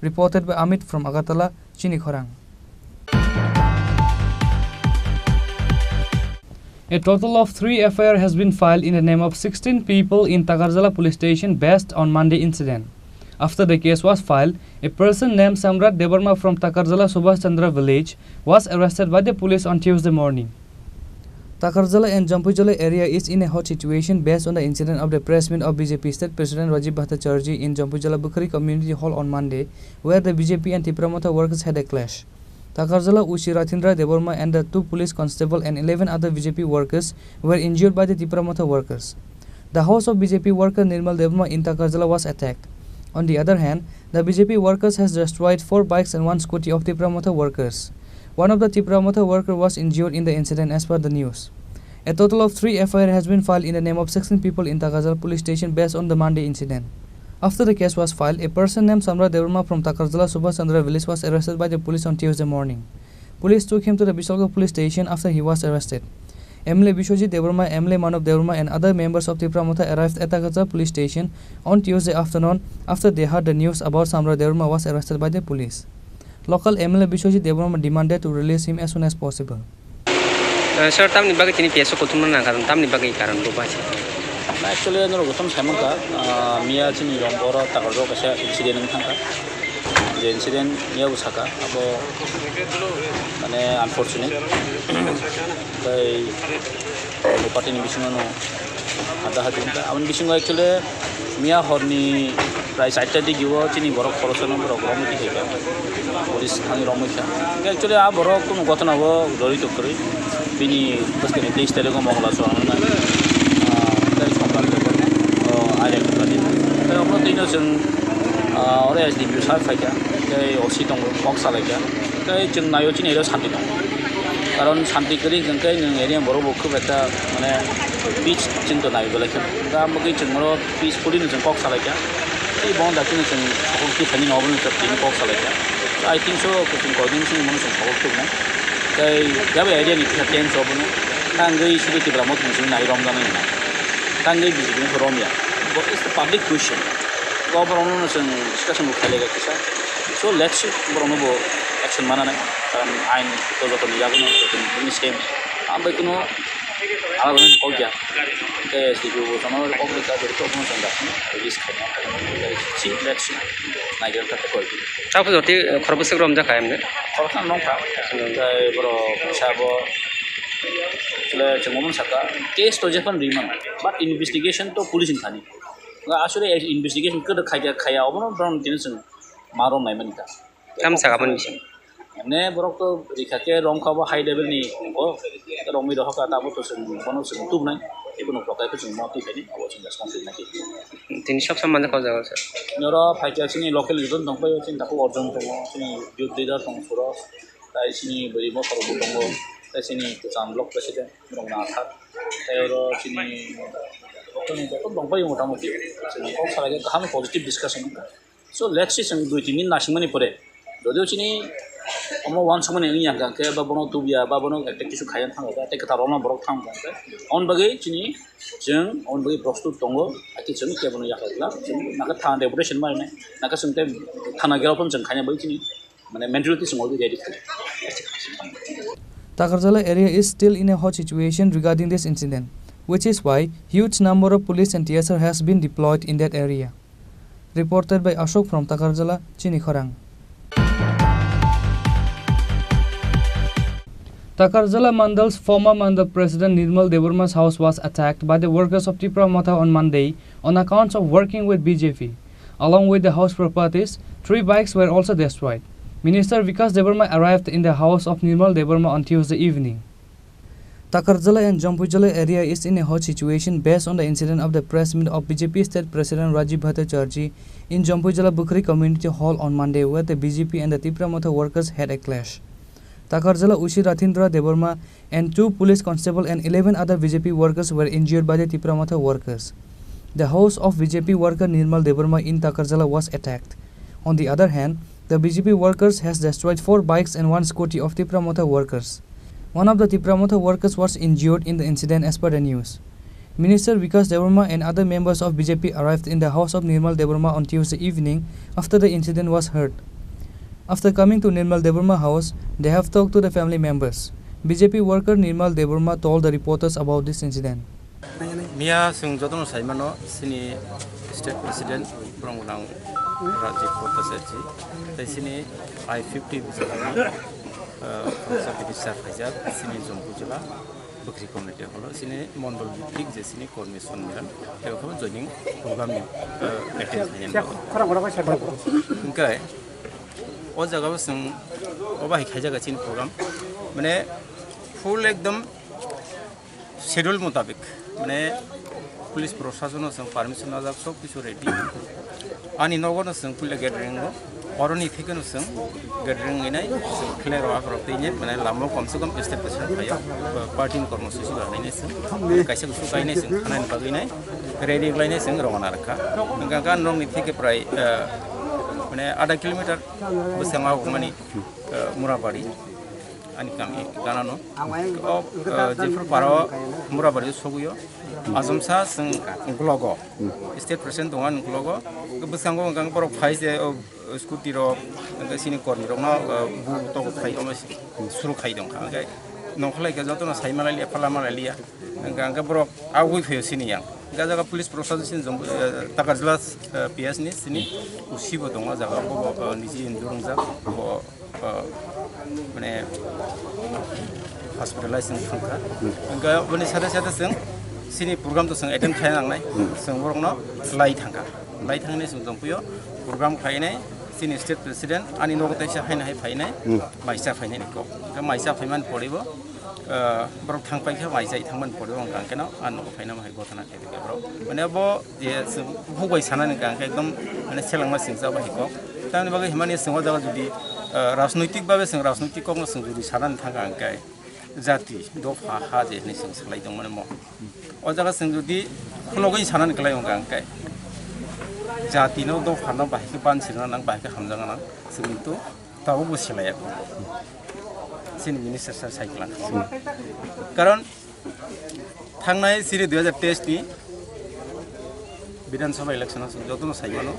Reported by Amit from Agartala, Chini Khorang. A total of three F I R has been filed in the name of sixteen people in Takarjala police station based on Monday incident. After the case was filed, a person named Samrat Debbarma from Takarjala Subhash Chandra village was arrested by the police on Tuesday morning. Takarjala and Jampuijala area is in a hot situation based on the incident of the press meet of B J P State President Rajiv Bhattacharjee in Jampuijala Bukhari Community Hall on Monday, where the B J P and Tipra Motha workers had a clash. Takarjala O C Ratindra Debbarma and the two police constable and eleven other B J P workers were injured by the Tipra Motha workers. The house of B J P worker Nirmal Debbarma in Takarjala was attacked. On the other hand, the B J P workers has destroyed four bikes and one scooty of Tipra Motha workers. One of the Tipra Motha worker was injured in the incident as per the news. A total of three F I R has been filed in the name of sixteen people in Takarjala police station based on the Monday incident. After the case was filed, a person named Samrat Debbarma from Takarjala Subhash Chandra village was arrested by the police on Tuesday morning. Police took him to the Bisolghat police station after he was arrested. M L A Biswajit Debbarma, M L A Manav Debbarma and other members of Tipra Motha arrived at Takarjala police station on Tuesday afternoon after they heard the news about Samrat Debbarma was arrested by the police. Local M L A Biswajit Debbarma demanded to release him as soon as possible. Eh, sir, tamni bagwi tini P S o kuthumna nang karon, tamni bagwi karon bo basi? Actually, norok jotono sai mankha, ah, miya chini rombo oro Takarjala kaisa incident wng thangkha. Je incident miya bo sakha, abo mane unfortunate. Tei bo party ni bisingo no hada hadi wngkha. Aboni bisingo actually miya horni prai charta digi o chini borok khoroksa no borok romwi tongkha. Police thangwi romwi kha. Actually a borok kunu gotona o jorito kwrwi. Bini bwskangni teis tarikh o Mongla chuwang wngnai. Ah, tei Sombar tei, oh, Airang Bukadi. Tei obo twi no chwng, ah, oro S D P O sir phaikha. Tei O C tongo, kok salaikha. Tei chwng naio chini area o santi tongo. Karon santi kwrwi hwnkhe nwng area borok bo khub ekta mane peace chwng to nai belai khe. Da mugwi chwng oro peacefully no chwng kok salaikha. Tei bo dakti no chwng sokol khe thani no obo no chwng tini kok salaikha. I think so, chwng koi din chwng bono chwng sokol khubnai. Tei yabo area ni kisa change obo no. Tangwi sidi Tipra Motha ni chwng nai romjaknai hwnna. Tangwi B J P ni romya. Bo is the public question. Bo borok no chwng discussion bo khailaiga kisa. So let's see, borok no bo action mananai. Karon ain to joto ni yago no, joto ni same. Ambai kuno Abo kok ya. Ke S D P O bo tamo kok rika, beri kok mo sanda. Release khai. Dari si, let's see. Naiger ta koi. Chapo joti, eh, khorbo sik rom jakha emne. Khoroksa nong kha. Tei boro sabo Chwla chwng omo saka, case to jephano rimano, but investigation to police ni thani. Nga aswrwi investigation kwdwk khaikha khaya, obono borok tini chwng ma romnai mani ta. Tam saka boni bising. Ene borok to rikha khe romkha bo high level ni, o romwi rohorkha, tamo to chwng bono chwng tubnai, ebono prokai khe chwng ma twi khaini, abo chwng responsibility nai. Tini sob sob mane kok jago sir. Noro phaikha chini local youth tongpai, chini takhuk Arjun tongo, chini youth leader tong Suros, tai chini bwrwi motha rok tongo, tai chini kwcham block president rok nathar, tai oro chini local ni joto tongpai motamuti, chini kok salai khe kaham positive discussion wngkha. So let's see, chwng dui tin din nasingmani pore, jodio chini omo uansukmani wngya hwnkha khe, ba bono tubya, ba bono ekta kisu khaiya thangkha khe, tei kwtal rokno borok thangkha khe, aboni bagwi chini chwng aboni bagwi prostut tongo, hakhe chwng kebono yakha glak, chwng nakhe thana deputation ma rinai, nakhe chwng tei thana gherao phano chwng khaina bagwi chini, mane, mentality chwng already ready khlai. Takarjala area is still in a hot situation regarding this incident, which is why huge number of police and T S R has been deployed in that area. Reported by Ashok from Takarjala, Chini Khorang. Takarjala Mandal's former Mandal President Nirmal Debbarma's house was attacked by the workers of Tipra Motha on Monday on accounts of working with B J P. Along with the house properties, three bikes were also destroyed. Minister Vikas Debbarma arrived in the house of Nirmal Debbarma on Tuesday evening. Takarjala and Jampuijala area is in a hot situation based on the incident of the press meet of B J P State President Rajiv Bhattacharjee in Jampuijala Bukhri Community Hall on Monday, where the B J P and the Tipra Motha workers had a clash. Takarjala O C Rathindra Debbarma and two police constable and eleven other B J P workers were injured by the Tipra Motha workers. The house of B J P worker Nirmal Debbarma in Takarjala was attacked. On the other hand, the B J P workers has destroyed four bikes and one scooty of Tipra Motha workers. One of the Tipra Motha workers was injured in the incident as per the news. Minister Vikas Debbarma and other members of B J P arrived in the house of Nirmal Debbarma on Tuesday evening after the incident was heard. After coming to Nirmal Debbarma house, they have talked to the family members. B J P worker Nirmal Debbarma told the reporters about this incident. Miya chwng jotono sai mano, chini state president borok gwnang Rajiv Bhattacharjee, tei chini I fifty bwskango, ah, Prasad Minister khaijak, chini Jampuijala Bukhri Community Hall o chini mondol bhittik je chini kormi sommilan, tei okhabo joining program ni, ah, attend khainani. Hwnkhe o jaga o chwng o bahai khaijak chini program, mane full ekdom schedule mutabik, mane police proshasano chwng permission najak, sob kisu ready. Ani nogo no chwng puila gate ring o, oroni theke no chwng gate ring inai, chwng khlai rok akrok twi nai, mane lama o kom se kom state president phaio, party ni kormo susi ba nai chwng, kaisa kusu kainai chwng khanani bagwi nai, ready khlainai chwng rwna rwkha. Hwnkha hwnkha norokni theke prai, eh, mane adha kilometer bwskango mani, eh, Murabari. Ani kami ganano. O, eh, jephru paro Murabari sogwi o. Ajamsa chwng uklogo. State president tongo ani uklogo. Bwskango hwnkha borok phai se, o, scooty rok, hwnkhe chini kormi rokno, eh, bu togo khai omo suru khai tongkha. Hwnkhe nongkholai khe jotono sai malai liya, phala malai liya. Hwnkhe, hwnkhe borok agwi phaio chini yang. Hwnkhe jaga police proshashan chini jong, eh, Takarjala, eh, P S ni chini O C bo tongo jaga, bo, bo, eh, niji injure wngjak, bo, ah, mane hospitalize wng thangkha. Hwnkhe boni sade sade chwng chini program to chwng attend khaina nangnai. Chwng borokno lai thangkha. Lai thangni chwng tongphio program khainai chini state president ani nogo teisa haino hai phainai, maisa phainai ni kok. Hwnkhe maisa phaimani poribo, ah, borok thangpai khe maisa thangmani poribo hwnkha hwnkhe no ani nogo phaina hai gotana khe borok. Mane bo je chwng bukhuk bai sanani hwnkha hwnkhe ekdom mane selengma singcha bai kok. Tamni bagwi himani chwng o jaga jodi, ah, rajnoitik babe chwng rajnoitik kokno chwng jodi sanani thangkha hwnkhe jati dopha ha je hinwi chwng swlai tongmani mo. O jaga chwng jodi khulogwi sanani kwlai hwnkha hwnkhe jatino dophano bahai khe bansirna nang, bahai khe hamjakna nang, chwng to tabukbo selaiya. Chini minister sir sai kwlangkha. Karon thangnai chini dui hajar teis ni Bidhan Sabha election o chwng jotono sai mano,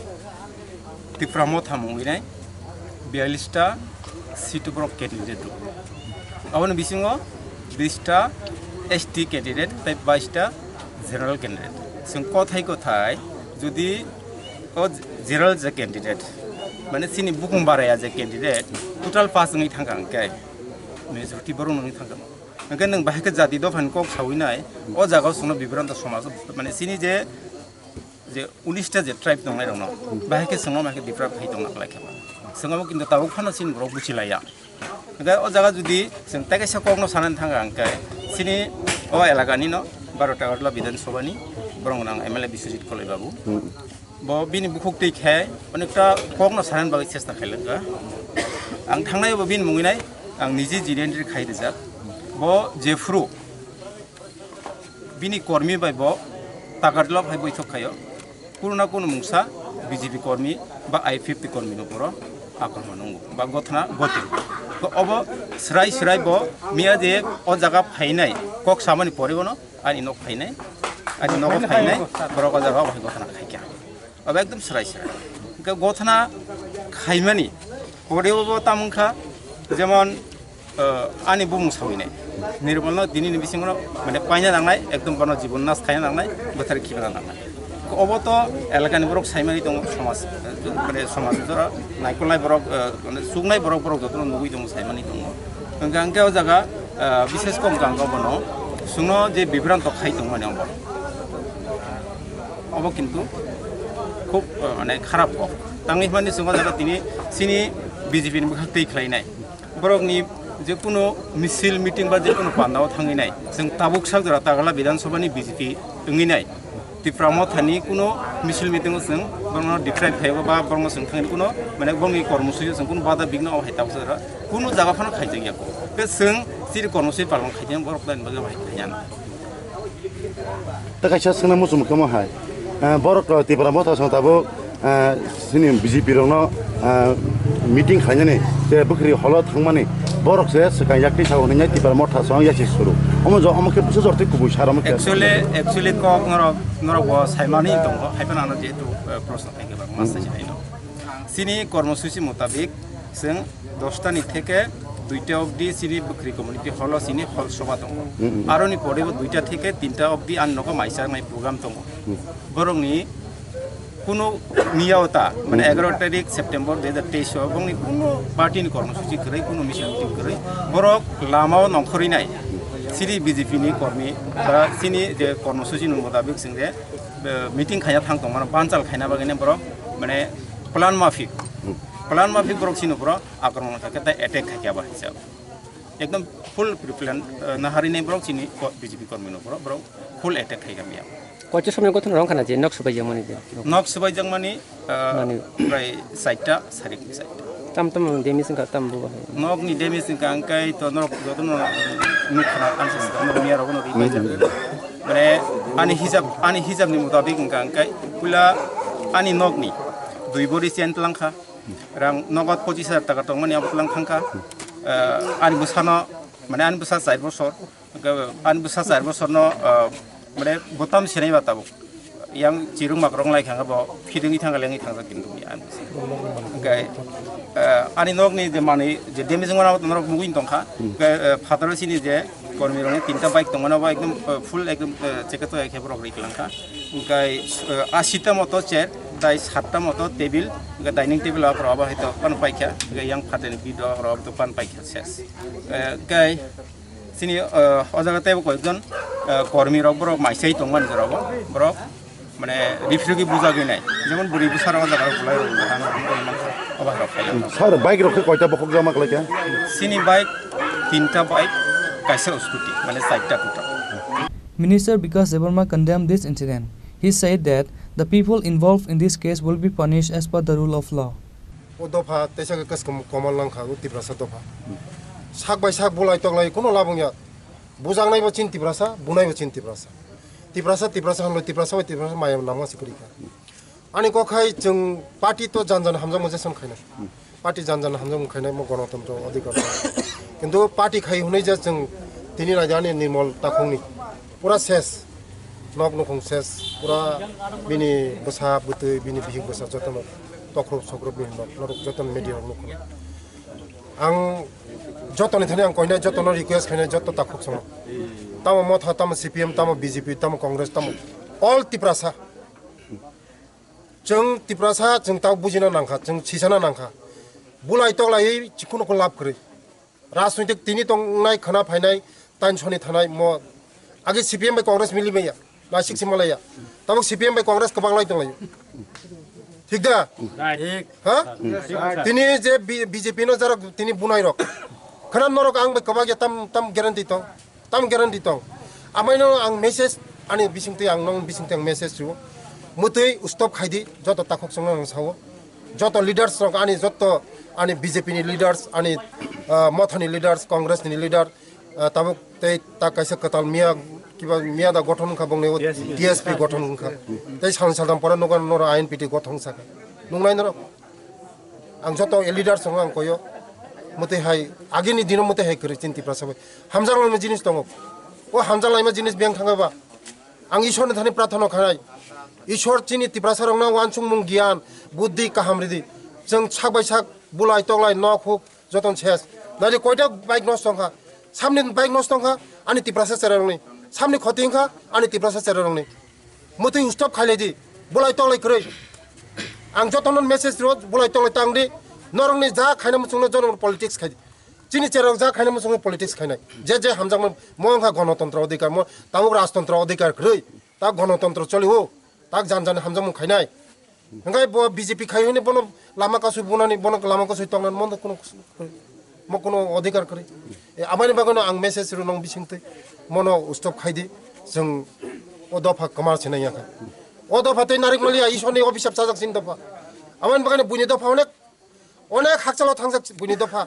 Tipra Motha mungwi nai biyallis ta seat borok candidate rw. Aboni bisingo bis ta S T candidate tei bais ta general candidate. Chwng kothai kothai jodi o general je candidate, mane chini bukung baraya je candidate, total pass wngwi thangkha hwnkhe majority borok wngwi thangkha. Hwnkhe nwng bahai khe jati dophani kok sawi nai, o jaga o chwngno bibranto somaj, mane chini je, je unis ta je tribe tongnai rokno, bahai khe chwngno bahai khe deprive khai tongna khlai khe ba. Chwng abo kintu tabuk phano chini borok buchi laiya. Hwnkhe o jaga jodi chwng tei kaisa kokno sanani thangkha hwnkhe chini o elakani no baro Tagartala Bidhan Sabha ni borok gwnang M L A Biswajit Koloi babu. Bo bini bukhuk twi khe onekta kokno sanani bagwi chesta khailangkha. Ang thangnai bo bini mungwi nai ang niji jini entry khai rijak. Bo jephru bini kormi bai bo Tagartala phai boithok khaio. Kuno na kuno mungsa B J P kormi ba I P F T kormi no poro akromon wngo ba gothna goti. To obo srai srai bo miya je o jaga phainai kok samani pore bono ani nok phainai, ani nogo phainai, borok o jaga o hai gothna khaikha. Obo ekdom srai srai. Hwnkhe gothna khaimani pore bo tamo wngkha jemon, eh, ani bumung sawinai. Nirmalno dinini bisingo mane paina nangnai, ekdom bono jibon nas khaina nangnai, bwthar khibana nangnai. Obo to elakani borok saimani tongo, somaj, eh, mane somaj jora naikolnai borok, eh, mane chuknai borok, borok jotono nugui tongo, saimani tongo. Hwnkhe hwnkhe o jaga, eh, bishesh kok hwnkhe ang bono chwngno je bibranto khai tongmani obo. Obo kintu khub, eh, mane kharap kok. Tangwi hwnmani chwng o jaga tini chini B J P ni bwkhak twi khlainai. Borokni je kuno misil meeting ba je kuno pandao thangwi nai. Chwng tabuk sak jora Tagartala Bidhan Sabha ni B J P wngwi nai. Tipra Motha ni kuno misil meeting o chwng borokno deprive khlaiwi ba borokno chwng thangwi kuno mane borokni kormosuchi o chwng kuno bada bigno o hai tabuk sak jora kuno jaga phano khaijakya kok. Tei chwng chini kormosuchi palong khaijak borok tani bagwi o hai khaijak. Tei kaisa swngna muchung kamo hai. Eh, borok, eh, Tipra Motha song tabuk, eh, sini B J P rokno, eh, meeting khainani, je bwkhri holo thangmani, borok se swkang yak tisa hwnwi Tipra Motha song yasi suru. Omo jo, omo khe bwsa jor tei kubui sar omo khe. Actually, actually kok norok, norok bo saimani tongo, hai phano ano jehetu, eh, proshno khaikhe ba, mas sai hai no. Chini kormosuchi motabik, chwng dosta ni theke duita obdi chini bwkhri community hall o chini hall soba tongo. Mm, mm. Aroni pore bo duita theke tinta obdi ang nogo maisa nai program tongo. Mm. Borokni kuno miya ota, mane Mm. egaroh tarik September dui hajar teis o bongni kuno party ni kormosuchi kwrwi, kuno misil meeting kwrwi, borok lama o nongkhorwi nai. Chini B J P ni kormi ba chini je kormosuchi ni motabik chwng je, eh, meeting khaina thang tongmano, banchal khaina bagwi borok mane plan mafik, Hmm. plan mafik borok chini borok akromon khaikha tei attack khaikha ba hai se. Ekdom full pre-plan, eh, naharwi nai borok chini ko-, B J P kormi no borok, borok full attack khaikha miya. Koicha somoi gothon rong khana je nok swbai jang mani je. Nok swbai jang mani, eh, Mani. Prai saita, sarik saita. Tam tam damage wngkha tam bo bahai. Nok ni damage wngkha ang kai to nok joto no nuk khana ang se nok miya rok no ri pai jak. Hmm. Mane ani hijab, ani hijab ni mutabik wngkha ang kai pula ani nok ni dui bori chen tlang kha. Rang nogot pochis hajar taka tongmani abo tlang thangkha. Eh, ani bwsano, mane ani bwsa char bosor, ani bwsa char bosorno, eh, mane botam senai ba tabuk. Yang chirung mak rong lai khanga bo, fidingwi thangkha lengwi thangjak kintu ani bwsa. Hwnkhe, eh, ani nokni je manwi je damage wngmano abo norok nugwi tongkha. Hwnkhe, eh, phataro chini je kormi rokni tinta bike tongmani abo ekdom, eh, full ekdom, eh, chekhe to ekhe borok ri kwlangkha. Hwnkhe, eh, asita moto chair, tai satta moto table, hwnkhe dining table aphuru abo hai to pan paikha, hwnkhe yang phatani bidok rok to pan paikha ses. Eh, hwnkhe chini, eh, o jaga teibo koyekjon, eh, kormi rok borok maisai tongmani jora bo, borok mane rifrigwi bujagwi nai, jemon bwrwi bwsa rok o jaga rok bulai rok rang rok mankha, o bahai rok khailangkha. Sir, bike rok khe koita bokhok jama khlaikha? Chini bike tinta bike, kaisa scooty, mane chaita total. Minister Bikash Debbarma condemned this incident. He said that the people involved in this case will be punished as per the rule of law. O dopha teisa khe kwchwng komal langkha o Tiprasa dopha. Sak bai sak bulai toklai kuno labung ya. Bujaknai bo chin Tiprasa, bunai bo chin Tiprasa. Tiprasa, Tiprasa hanloi Tiprasa bai Tiprasa maya namma se kwrwi kha. Ani kok hai chwng party to jan jan hamjakma jeson khainai. Party jan jan hamjakma khainai mo gonotontro adhikar. Kintu party khai hwnwi je chwng tini raida ani Nirmal Takhungni pura ses. Nok nukhung ses. Pura bini bwsa bwtwi, bini bihik bwsa jotono tokhrup sokhrup bini nok norok jotono media rok nukhung. Ang jotoni thani ang koinai jotono request khainai joto takhuk songo. Tamo Motha, tamo C P M, tamo B J P, tamo Congress, tamo all Tiprasa. Chwng Tiprasa, chwng tao bujina nangkha, chwng sisana nangkha. Bulai toklaiwi chikunu khe lab kwrwi. Rajnoitik tini tongnai khwna phainai Tansoni thanai mo age C P M bai Congress mili maya, nasik si malaya. Tabuk C P M bai Congress kwbang lai tonglayo. Thik da? Right. Ha? Thik. Tini je B-, B J P no jarok tini bunai rok. Khana norok ang bai kwbak ya tam, tam guarantee tong. Tam guarantee tong. Amaino ang message ani bisingtwi ang nong bisingtwi ang message riwo. Mutwi stop khaidi joto takhuk songno ang sawo. Joto leaders rok ani joto ani B J P ni leaders ani, ah, mothani leaders Congress ni leader Ah, tabuk tei ta kaisa kwtal miya kiba miya da gothon wngkha bongni o T S P. T S P gothon wngkha. Tei sal saltam pore nugo noro I N P T gothon saka. Nungnai noro. Ang joto leader songo ang koyo. Mutwi hai agini dino mutwi hai kwrwi chini Tiprasa bai. Hamjak laima jinis tongo. O hamjak laima jinis beng thangba. Ang Ishwar ni thani prarthana khanai. Ishwar chini Tiprasa rokno wansukmung giyan, buddhi kaham ridi. Chwng sak bai sak bulai toklai nok huk joton ses. Nari koita bike nosto wngkha. Samni bike nosto wngkha, ani Tiprasa chera rokni. Samni khoti wngkha, ani Tiprasa chera rokni. Mutwi stop khailai di. Bulai toklai kwrwi. Ang jotono message ro bulai toklai tang di. Norokni ja khaina muchungno jotono politics khai di. Chini cherok ja khaina muchungno politics khainai. Je je hamjakma mo wngkha gonotontro odhikar, mo tabuk rajtontro odhikar kwrwi. Ta gonotontro choliwo. Tak jan jan hamjakmung khainai. Hingke bo B J P khai hwnwi bono lama kasui bunani, bono lama kasui tongnani, mono kuno, mo kuno odhikar kwrwi. E, abani bagwino ang message rw nong bisingtwi, mono stop khaidi, chwng o dopha kwmar se nang yakha. O dopha tei narik maliya, Ishwarni obhisap chajak chini dopha. Abani bagwino buini dopha onek, onek hakchalo thangjak buini dopha.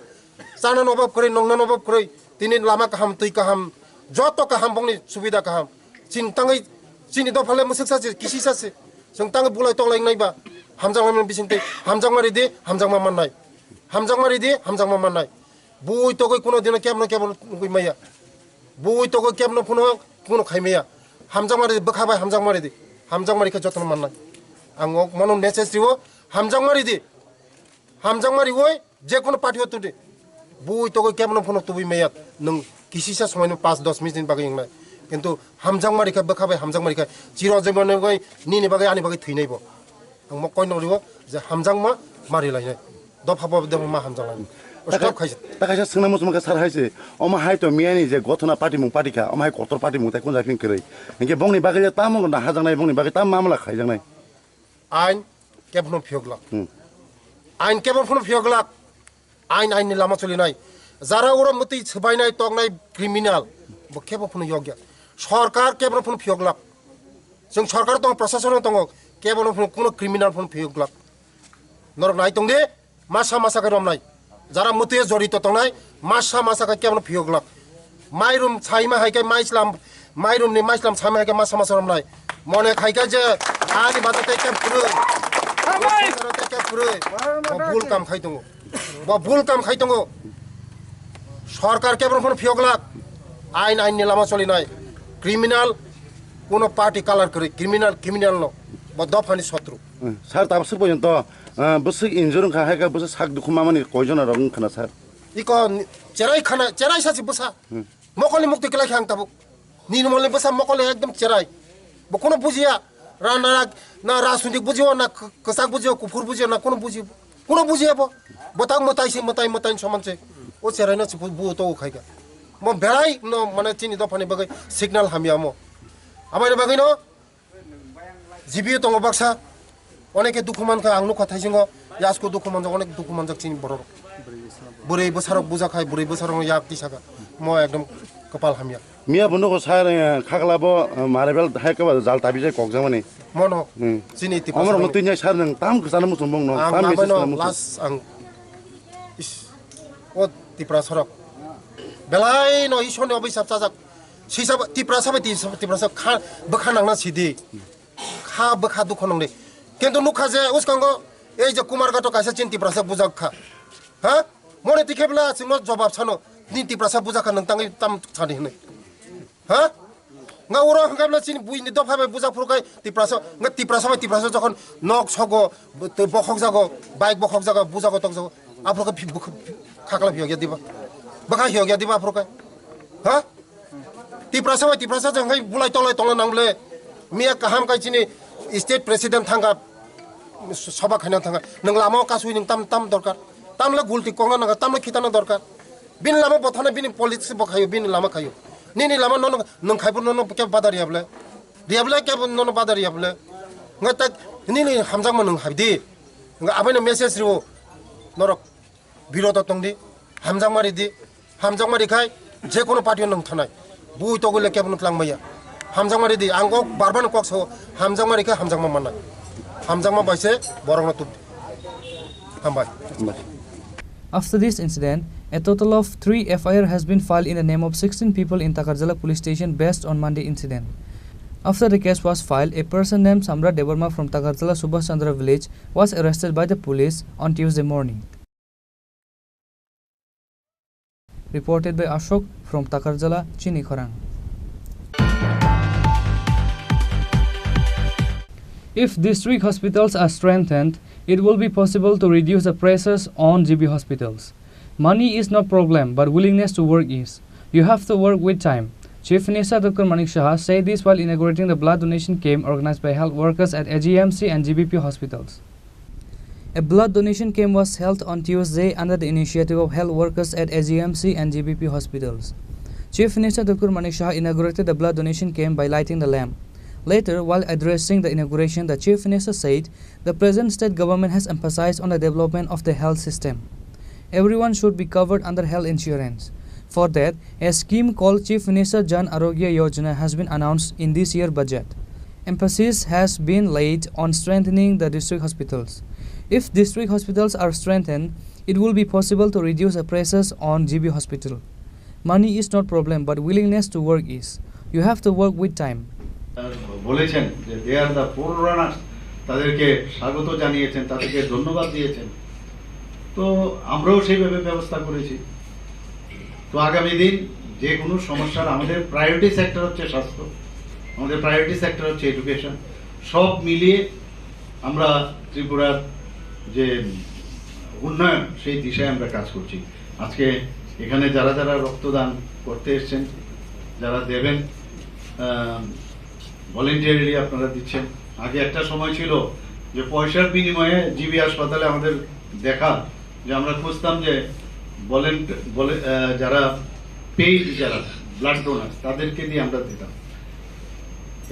Chana no obab kwrwi, nongna no obab kwrwi, tini lama kaham, twi kaham, joto kaham, bongni subida kaham. Chini tangwi, chini dopha le mwswk sa se, kisi sa se. Chwng tangwi bulai toklai wngnai ba. Hamjakma mani bisingtwi, hamjakma ridi, hamjakma mannai. Hamjakma ridi, hamjakma mannai. Bui togwi kuno dino kebno kebo nugwi maya. Bui togwi kebno phuno, kuno khai maya. Hamjakma ridi, bwkha bai hamjakma ridi. Hamjakma rikhe jotono mannai. Ang o mano message riwo, hamjakma ridi. Hamjakma riwi je kono party o tudi. Bui togwi kebono phono tubui maya nwng kisisa somaino panch dos minute ni bagwi wngnai. Kintu hamjakma rikha bwkha bai hamjakma rikha chiro jemon bai nini bagwi ani bagwi thwinai bo. Ang mo koino riwo je hamjakma mari lainai. Dopha bo dopha ma hamjak lainai. Stop khaisa. Ta kaisa swngna muchung kha sar hai se. Omo hai to miyani je gothona party mung party kha. Omo hai kotor party mung tai kun jai phin kwrwi. Hinkhe bongni bagwi je tamo na hajaknai bongni bagwi tam mamla khaijaknai. Ain kebono phiyok glak. Hmm. Ain kebo phano phiyok glak. Ain ain ni lama cholinai. Jara oro mwtwi swbainai toknai criminal. Bo kebo phano yokya. Sorkar kebo phano phiyok glak. Chwng sorkar tongo, prosason tongo. Kebo phano kuno criminal phano phiyok glak. Norok nai tong di. Masa masa khe romnai. Jara mwtwi jorito tongnai, masa masa khe kebono phiyok glak. Mairum saima hai khe maislam, mairum ni maislam saima hai khe masa masa romnai. Mone khai khe je ani bada tei keb kwrwi. Tei keb kwrwi. Bo bul kam khai tongo. Bo bul kam khai tongo. Sorkar kebono phano phiyok glak. Ain ain ni lama cholinai. Criminal kuno party color kwrwi. Criminal criminal no. Bo dophani sotru. Hmm. Sir, tabuk swk porjonto, ah, bwswk injure wngkha, hai khe bwswk sak dukhu mamani koijon rok wngkha na, sir? Iko ni-, cherai khana, cherai sachi bwsa. Hmm. Mokolni mukti kwlai kha ang tabuk. Nini molni bwsa mokolni ekdom cherai. Bo kuno bujiya. Ra-, na, na, na rajnitik bujiyo, na k-, kwchak bujiyo, kuphur bujiyo, na kuno bujiyo. Kuno bujiya bo. Bo tak mwtai se, mwtai, mwtai soman se. O cherai no se bu, bu to khai kha. Mo berai no mane chini dophani bagwi signal hamya mo. Amai bagwi no G B o tongo baksa, oneke dukhu mankha, ang nukha thaisingo, yasko dukhu manjak, onek dukhu manjak chini borok. Bwrwi bwsarok buja khai, bwrwi bwsarok yak tisa kha. Mo ekdom kwpal hamya. Miya bo nugo sir, eh, khakla bo, eh, maribel hai khe ba jal tabi jai kok jamani. Mono, hmm, chini Tiprasa. Omor mo twi nyai sir nang tam kwchana muchung bong no, ang tam message lamano na muchung. Last ang is, o Tiprasa rok. Belai no Ishwar ni obisap chajak. Sisa ba, Tiprasa bai Tiprasa, Tiprasa kha, bwkha nangna sidi. Kha bwkha dukho nongni. Kintu nukha je uskango ei je Kumarghato kaisa chini Tiprasa bujak kha. Ha? Mone tikhe bla chwngno jobab sano. Ni Tiprasa bujak kha nang tangwi tam sani hwnwi. Ha? Nga uro hwnkha bla chini buini dopha bai bujak phuru kai Tiprasa, nga Tiprasa bai Tiprasa jokhon nok sogo, tei bokhok jago, bike bokhok jago, bujago tok jago. Aphuru khe phi-, bwkha-, khakla phiyok ya diba? Bwkha phiyok ya diba aphuru khe? Ha? Tiprasa bai Tiprasa jang hai bulai tolai tolai nang le. Miya kaham kai chini state president thangka, soba khaina thangka. Nang lama o kasui nang tam, tam dorkar. Tam le gulti kongna nang, tam le khitana dorkar. Bini lama bothana bini politics bo khayo, bini lama khayo. Nini lama nono nwng khaibo nono kebo bada riya bole. Riya bole kebo nono bada riya bole. Nga tak nini hamjakma nwng haidi. Nga abaino message riwo norok. Birodo tongdi, hamjakma ridi, hamjakma rikhai, je kono party-o nwng thanai. Bui togwile kebono twlang maya. Hamjakma ridi, ang kok barban kok sao, hamjakma rikhai, hamjakma mannai. Hamjakma baise borokno tubdi. Hambai. After this incident, a total of three F I R has been filed in the name of sixteen people in Takarjala police station based on Monday incident. After the case was filed, a person named Samrat Debbarma from Takarjala Subhash Chandra village was arrested by the police on Tuesday morning. Reported by Ashok from Takarjala, Chini Khorang. If district hospitals are strengthened, it will be possible to reduce the pressures on G B hospitals. Money is no problem, but willingness to work is. You have to work with time. Chief Minister Doctor Manik Saha said this while inaugurating the blood donation camp organized by health workers at A G M C and G B P hospitals. A blood donation camp was held on Tuesday under the initiative of health workers at A G M C and G B P hospitals. Chief Minister Doctor Manik Saha inaugurated the blood donation camp by lighting the lamp. Later, while addressing the inauguration, the Chief Minister said the present state government has emphasized on the development of the health system. Everyone should be covered under health insurance. For that, a scheme called Chief Minister Jan Arogya Yojana has been announced in this year budget. Emphasis has been laid on strengthening the district hospitals. If district hospitals are strengthened, it will be possible to reduce the pressures on G B hospital. Money is not problem, but willingness to work is. You have to work with time. বলেছেন যে they are the forerunners, তাদেরকে স্বাগত জানিয়েছেন, তাদেরকে ধন্যবাদ দিয়েছেন। তো আমরাও সেইভাবে ব্যবস্থা করেছি। তো আগামী দিন যে কোনো সমস্যার আমাদের প্রায়োরিটি সেক্টর হচ্ছে স্বাস্থ্য, আমাদের প্রায়োরিটি সেক্টর হচ্ছে এডুকেশন। সব মিলিয়ে আমরা ত্রিপুরার যে উন্নয়ন, সেই দিশায় আমরা কাজ করছি। আজকে এখানে যারা যারা রক্তদান করতে এসছেন, যারা দেবেন, ভলেন্টিয়ারলি আপনারা দিচ্ছেন। আগে একটা সময় ছিল যে পয়সার বিনিময়ে জিবি হাসপাতালে আমাদের দেখা, যে আমরা খুঁজতাম যে ভলেন্ট-, ভলে-, আহ, যারা পেইড, যারা ব্লাড ডোনার, তাদেরকে দিয়ে আমরা দিতাম।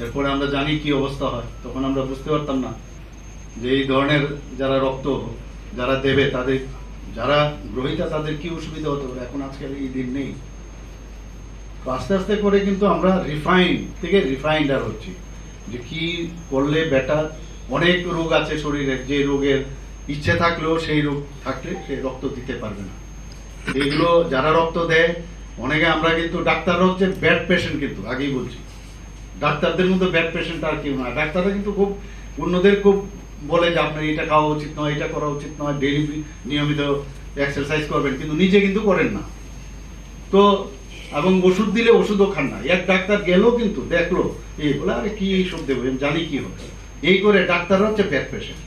এরপরে আমরা জানি কি অবস্থা হয়, তখন আমরা বুঝতে পারতাম না যে এই ধরনের যারা রক্ত, যারা দেবে, তাদের, যারা গ্রহীতা, তাদের কি অসুবিধা হতে পারে। এখন আজকাল এই দিন নেই। তো আস্তে আস্তে করে কিন্তু আমরা রিফাইন থেকে রিফাইন্ড আর হচ্ছি, যে কি করলে বেটার। অনেক রোগ আছে শরীরে, যে রোগের ইচ্ছে থাকলেও সেই রোগ থাকলে সে রক্ত দিতে পারবে না। এইগুলো যারা রক্ত দেয়, অনেকে আমরা কিন্তু ডাক্তাররা হচ্ছে ব্যাড পেশেন্ট, কিন্তু আগেই বলছি, ডাক্তারদের মতো ব্যাড পেশেন্ট আর কেউ না। ডাক্তাররা কিন্তু খুব অন্যদের খুব বলে যে আপনার এটা খাওয়া উচিত নয়, এটা করা উচিত নয়, ডেইলি নিয়মিত এক্সারসাইজ করবেন, কিন্তু নিজে কিন্তু করেন না। তো এবং ওষুধ দিলে ওষুধও খান না। এক ডাক্তার গেল কিন্তু দেখলো, এই বলে, "আরে কি এইসব দেবো, আমি জানি কি হবে।" এই করে ডাক্তাররা হচ্ছে ব্যাড পেশেন্ট।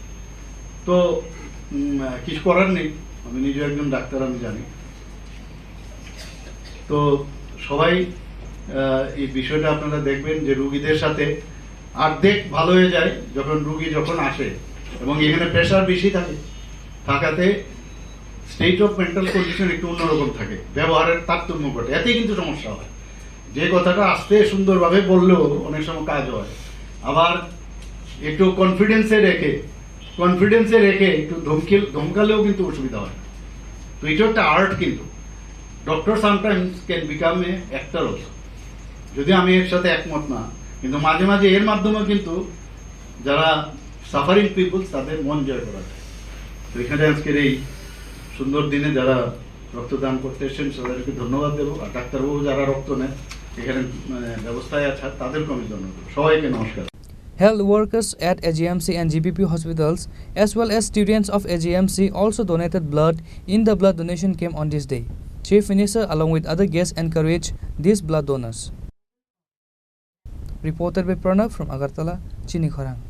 তো উম, কিছু করার নেই, আমি নিজেও একজন ডাক্তার, আমি জানি। তো সবাই, আহ, এই বিষয়টা আপনারা দেখবেন যে রুগীদের সাথে অর্ধেক ভালো হয়ে যায় যখন রুগী যখন আসে, এবং এখানে প্রেশার বেশি থাকে, থাকাতে স্টেট অফ মেন্টাল কন্ডিশন একটু অন্যরকম থাকে, ব্যবহারের তারতম্য ঘটে, এতেই কিন্তু সমস্যা হয়। যে কথাটা আস্তে সুন্দরভাবে বললেও অনেক সময় কাজ হয়, আবার একটু কনফিডেন্সে রেখে, কনফিডেন্সে রেখে একটু ধমকি, ধমকালেও কিন্তু অসুবিধা হয়। তো এটা একটা আর্ট কিন্তু। Doctor sometimes can become a actor also। যদি আমি এর সাথে একমত না, কিন্তু মাঝে মাঝে এর মাধ্যমে কিন্তু যারা সাফারিং পিপলস, তাদের মন জয় করা যায়। তো এখানে আজকের এই সুন্দর দিনে যারা রক্তদান করতে এসেছেন, তাদেরকে ধন্যবাদ দেবো। আর ডাক্তারবাবু যারা রক্ত নেন, এখানে, মানে, ব্যবস্থায় আছে, তাদেরকে আমি ধন্যবাদ দেবো। সবাইকে নমস্কার। Health workers at A G M C and G B P hospitals, as well as students of A G M C, also donated blood in the blood donation camp on this day. Chief Minister, along with other guests, encouraged these blood donors. Reported by Pranab from Agartala, Chini Khorang.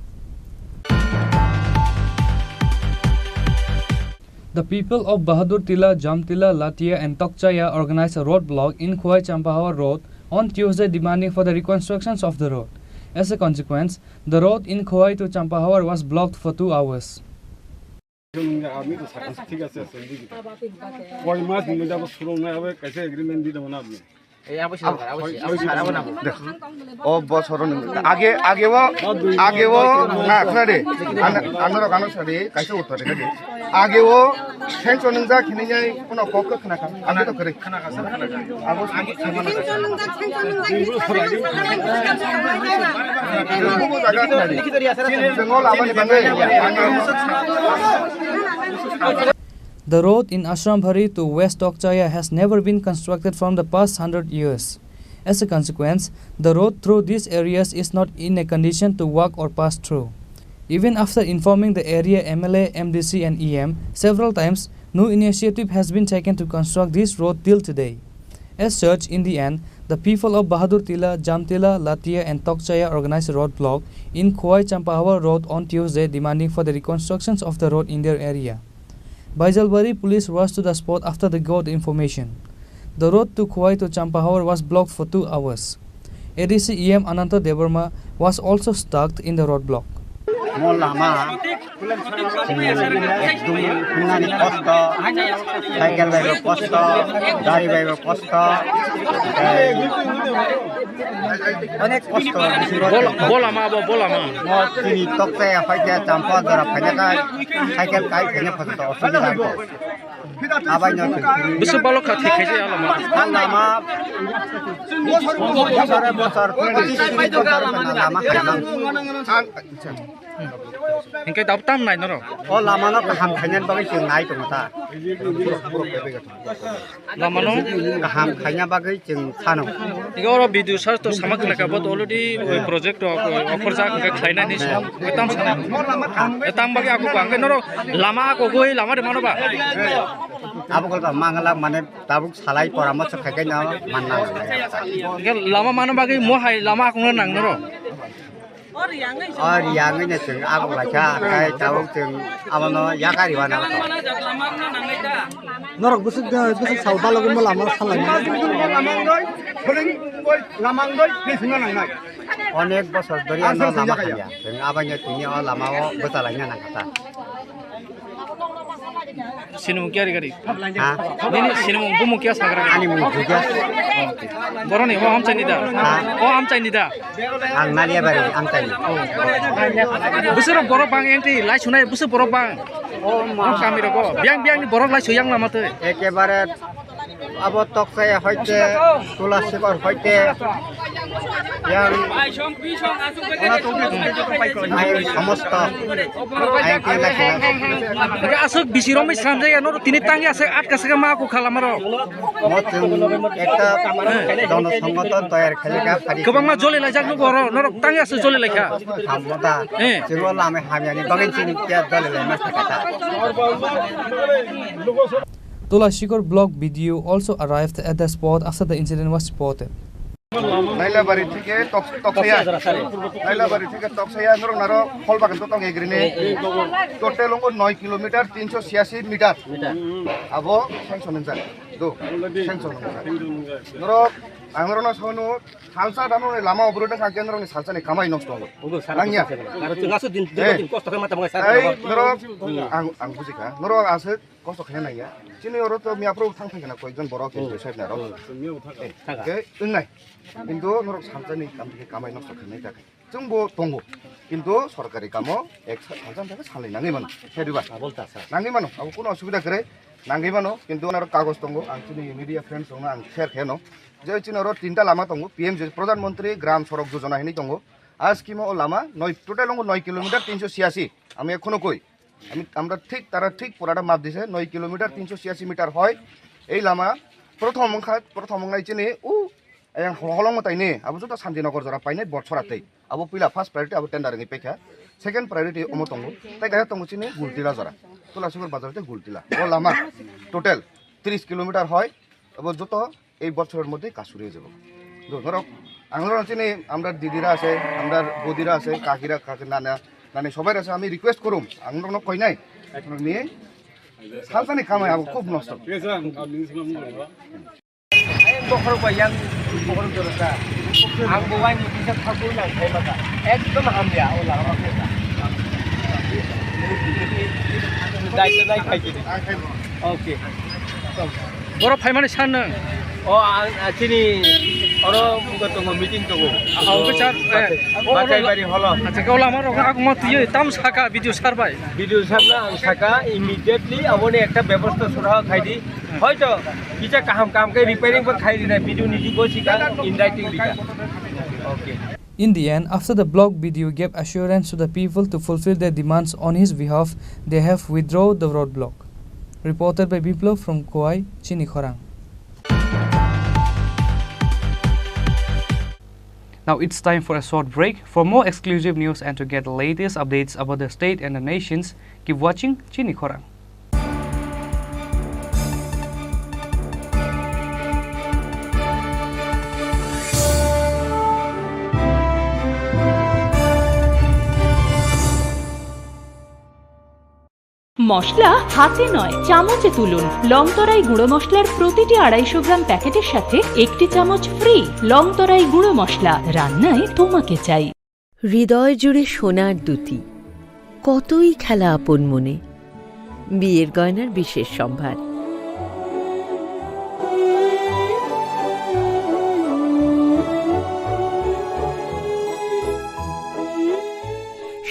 The people of Bahadur Tila, Jamtila, Latia and Tokchaya organized a road block in Khowai Champahawar Road on Tuesday demanding for the reconstructions of the road. As a consequence, the road in Khowai to Champahawar was blocked for two hours. আপনি তো সাকসেস, ঠিক আছে, আছে, বুঝি। কয় মাস মধ্যে আবার শুরু না হবে, কাছে এগ্রিমেন্ট দিতে হবে না আপনি। Ei, abo sir, abo sir, abo sir, abo nang. Dekh, o bosor ni age, age o, age o, na, khna de. Ano, ano rok ano sari, kaisa uttor de. Age o, sanction nung jak hini jai, kono kok khna kha. Age to kare. Abo sanction nung jak, sanction nung jak, sanction nung jak. Jengol abani bagwi. The road in Ashram Bhari to West Tokchaya has never been constructed from the past hundred years. As a consequence, the road through these areas is not in a condition to walk or pass through. Even after informing the area M L A, M D C, and E M several times, no initiative has been taken to construct this road till today. As such, in the end, the people of Bahadur Tila, Jamtila, Latia, and Tokchaya organized a road block in Khowai Champahawa Road on Tuesday, demanding for the reconstructions of the road in their area. Baijalbari police rushed to the spot after they got information. The road to Khowai to Champahawa was blocked for two hours. A D C E M Ananta Debbarma was also stuck in the roadblock. Mo lama, ekdum hungnani kosto, cycle bai bo kosto, gari bai bo kosto, onek kosto. Bol-, bolama abo, bolama. Mo tini tokte apai ke champa jora phaina kai, cycle kai phaina phato osubida ko. Abai no. Bwswk balok kha thik khaijak ya lama. Lama. Bosor, bosor, pochis tris bosor lama khaimang. Hinkhe dab tam nai norok. O lama no kaham khainani bagwi chwng nai tongo ta. Lama no kaham khaina bagwi chwng sano. Hinkhe oro video search to sama khlai ka bo to already oi project rok oi offer jak hinkhe khlainani song. Tam sana. Tam bagwi ako ko hinkhe norok lama ako goi lama de mano ba. Abo ko mangala mane tabuk salai poramorso khai khai no manna. Hinkhe lama mano bagwi mo hai lama ako no nang norok. O riyangwi no chwng abok laikha, tei tabuk chwng abono yakari wana. Norok bwswk de, bwswk sal balogwi mo lama salaimani. Lamang doi, lamang doi, lamang doi, lamang doi, lamang doi. Onek bosor dhori ano lama hamya. Chwng abaino tini o lama o bwchalaina nangkha ta. Sinimung kiyari gari? Ha? Nini sinimung bumung kiya sagra gari? Ani mung Judas. Boroni o amchai ni da? Ha? O amchai ni da? Ang Naliabari amchai ni. Bwswk borok bang entry lai sunai bwswk borok bang. O ma. O kami rogo. Biang biang ni borok lai suyang lama tei. Ekebare Abo Tokchaya hoite, Tula Sikor hoite, yang ai somosto ai ke na kina. Aswk bisi romwi sramjaya no tini tangi aswk atka saka ma ku khalamaro. Mo chwng ekta jono songoton toyar khali ka phari. Kwbangma joli laijak nugo oro norok tangi aswk joli laikha. Hammo da. Eh. Chwng o lama hamyani bagwi chini kya joli lai ma sakha ta. Tula Sikor block B D O also arrived at the spot after the incident was reported. Nailabari theke Tok-, Toksaya. Nailabari theke Toksaya norok naro Kholbagan to tong egrini. Total ongo noi kilometer tinsho siyasi meter. Abo sanction wngjak. Do. Sanction wngjak. Norok ang norokno saunu salsa dano lama oboro tang kha norokni salsani kamai nosto wngo. Nangya. Aro chwng aswk din, din kosto khe mata mangai sar. Ei norok ang, ang bujikha. Norok aswk kosto khaina nangya. Chini oro to miyaphuru thang phaikha na koyekjon borok, hmm, side na rok. Hmm. Eh, thangkha. Hwnkhe wngnai. Kintu norok salsani kam khe kamai nosto khainai ta khe. Chwngbo tongo. Kintu sorkari kamo ek sa-, salsa thang salai nangwi mano. Sadi ba? Abol ta sa. Nangwi mano. Abo kuno osubida kwrwi. Nangwi mano. Kintu norok kagoj tongo. Ang chini media friends rokno ang share khaino. Je chini oro tinta lama tongo. P M J, Pradhan Mantri Gram Sorok Yojana hinwi tongo. A scheme o lama noi, total wngo noi kilometer tinsho siyasi. Ami ekhono koi. আমি, আমরা ঠিক, তারা ঠিক পুরাটা মাপ দিছে, নয় কিলোমিটার তিনশো ছিয়াশি মিটার হয় এই লামা। প্রথম অংখা, প্রথম অংনাই চিনি উ, এই হলং মতাইনি, আবু যত শান্তিনগর জোড়া পাইনি বটছড়া তেই। আবু পিলা first priority Abu tender ngi pekha। Second priority অমো তঙ্গু। তাই গায়া তঙ্গু চিনি গুলটিলা জোড়া। তুলাসিগর বাজার হতে গুলটিলা। ও লামা total তিরিশ কিলোমিটার হয়। আবু যত এই বছরের মধ্যে কাজ শুরু হয়ে যাবো। তো ধরো, আমরা চিনি, আমরা দিদিরা আছে, আমরা বৌদিরা আছে, কাকিরা, কাকি, নানা, নানি সবাই আছে, আমি রিকোয়েস্ট করুম, আমরা কোনো কই নাই, এখন নিয়ে সালসানি কামাই আবো খুব নষ্ট। Bokhorok bai yang bokhorok jora ta. Ang bo waini kisa thakwi nang khai mata. Ekdom hamya o lama khe ta. Dai to dai khai kini. Okay. Oro phaimani san nwng? O, ang, a, chini oro bugo tongo, meeting tongo. A, o, sir, eh, Batai, o, Batai oro Bari holo. Acha, o lama rok ang ma twiyo tam saka video sar bai. Video sar na ang saka immediately aboni ekta bebosta sura khai di. Hoito kisa kaham kaham khe repairing bo khai di na video ni jugo sika in writing bika. Okay. In the end, after the block B D O gave assurance to the people to fulfill their demands on his behalf, they have withdrawn the roadblock. Reported by Biplab from Khowai, Chini Khorang. Now it's time for a short break. For more exclusive news and to get the latest updates about the state and the nations, keep watching Chini Khorang. মশলা হাতে নয়, চামচে তুলুন। লংতরাই গুঁড়ো মশলার প্রতিটি আড়াইশো গ্রাম প্যাকেটের সাথে একটি চামচ ফ্রি। লংতরাই গুঁড়ো মশলা, রান্নায় তোমাকে চাই। হৃদয় জুড়ে সোনার দ্যুতি, কতই খেলা আপন মনে। বিয়ের গয়নার বিশেষ সম্ভার।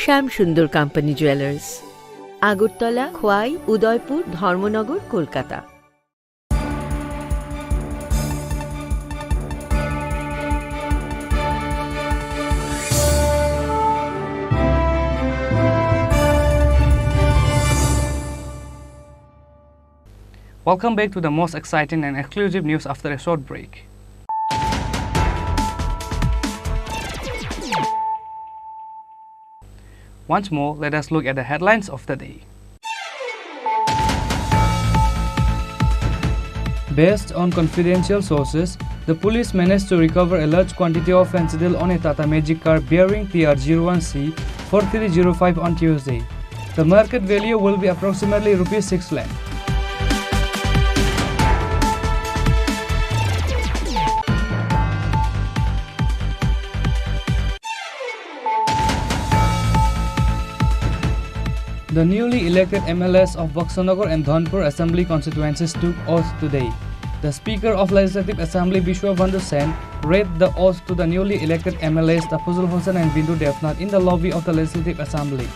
শ্যাম সুন্দর কোম্পানি জুয়েলার্স, আগরতলা, খোয়াই, উদয়পুর, ধর্মনগর, Kolkata. Welcome back to the most exciting and exclusive news after a short break. Once more, let us look at the headlines of the day. Based on confidential sources, the police managed to recover a large quantity of fentanyl on a Tata Magic car bearing T R zero one C four three zero five on Tuesday. The market value will be approximately rupees six lakh. The newly elected M L As of Baksa Nagar and Dhanpur Assembly constituencies took oath today. The Speaker of Legislative Assembly, Bishwa Bandhu Sen, read the oath to the newly elected M L As Tafazul Hussain and Bindu Debnath in the lobby of the Legislative Assembly.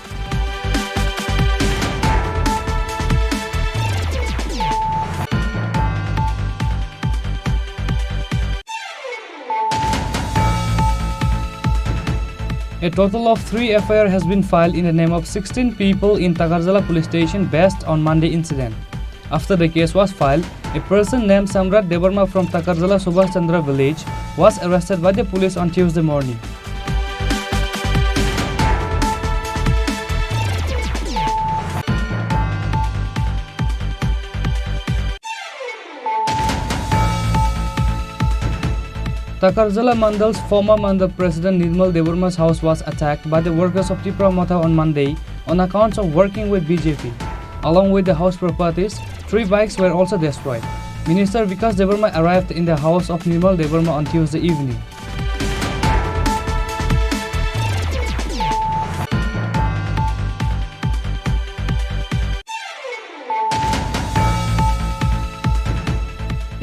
A total of three F I R has been filed in the name of sixteen people in Takarjala police station based on Monday incident. After the case was filed, a person named Samrat Debbarma from Takarjala Subhash Chandra village was arrested by the police on Tuesday morning. Takarjala Mandal's former Mandal President Nirmal Debbarma's house was attacked by the workers of Tipra Motha on Monday on accounts of working with B J P. Along with the house properties, three bikes were also destroyed. Minister Vikas Debbarma arrived in the house of Nirmal Debbarma on Tuesday evening.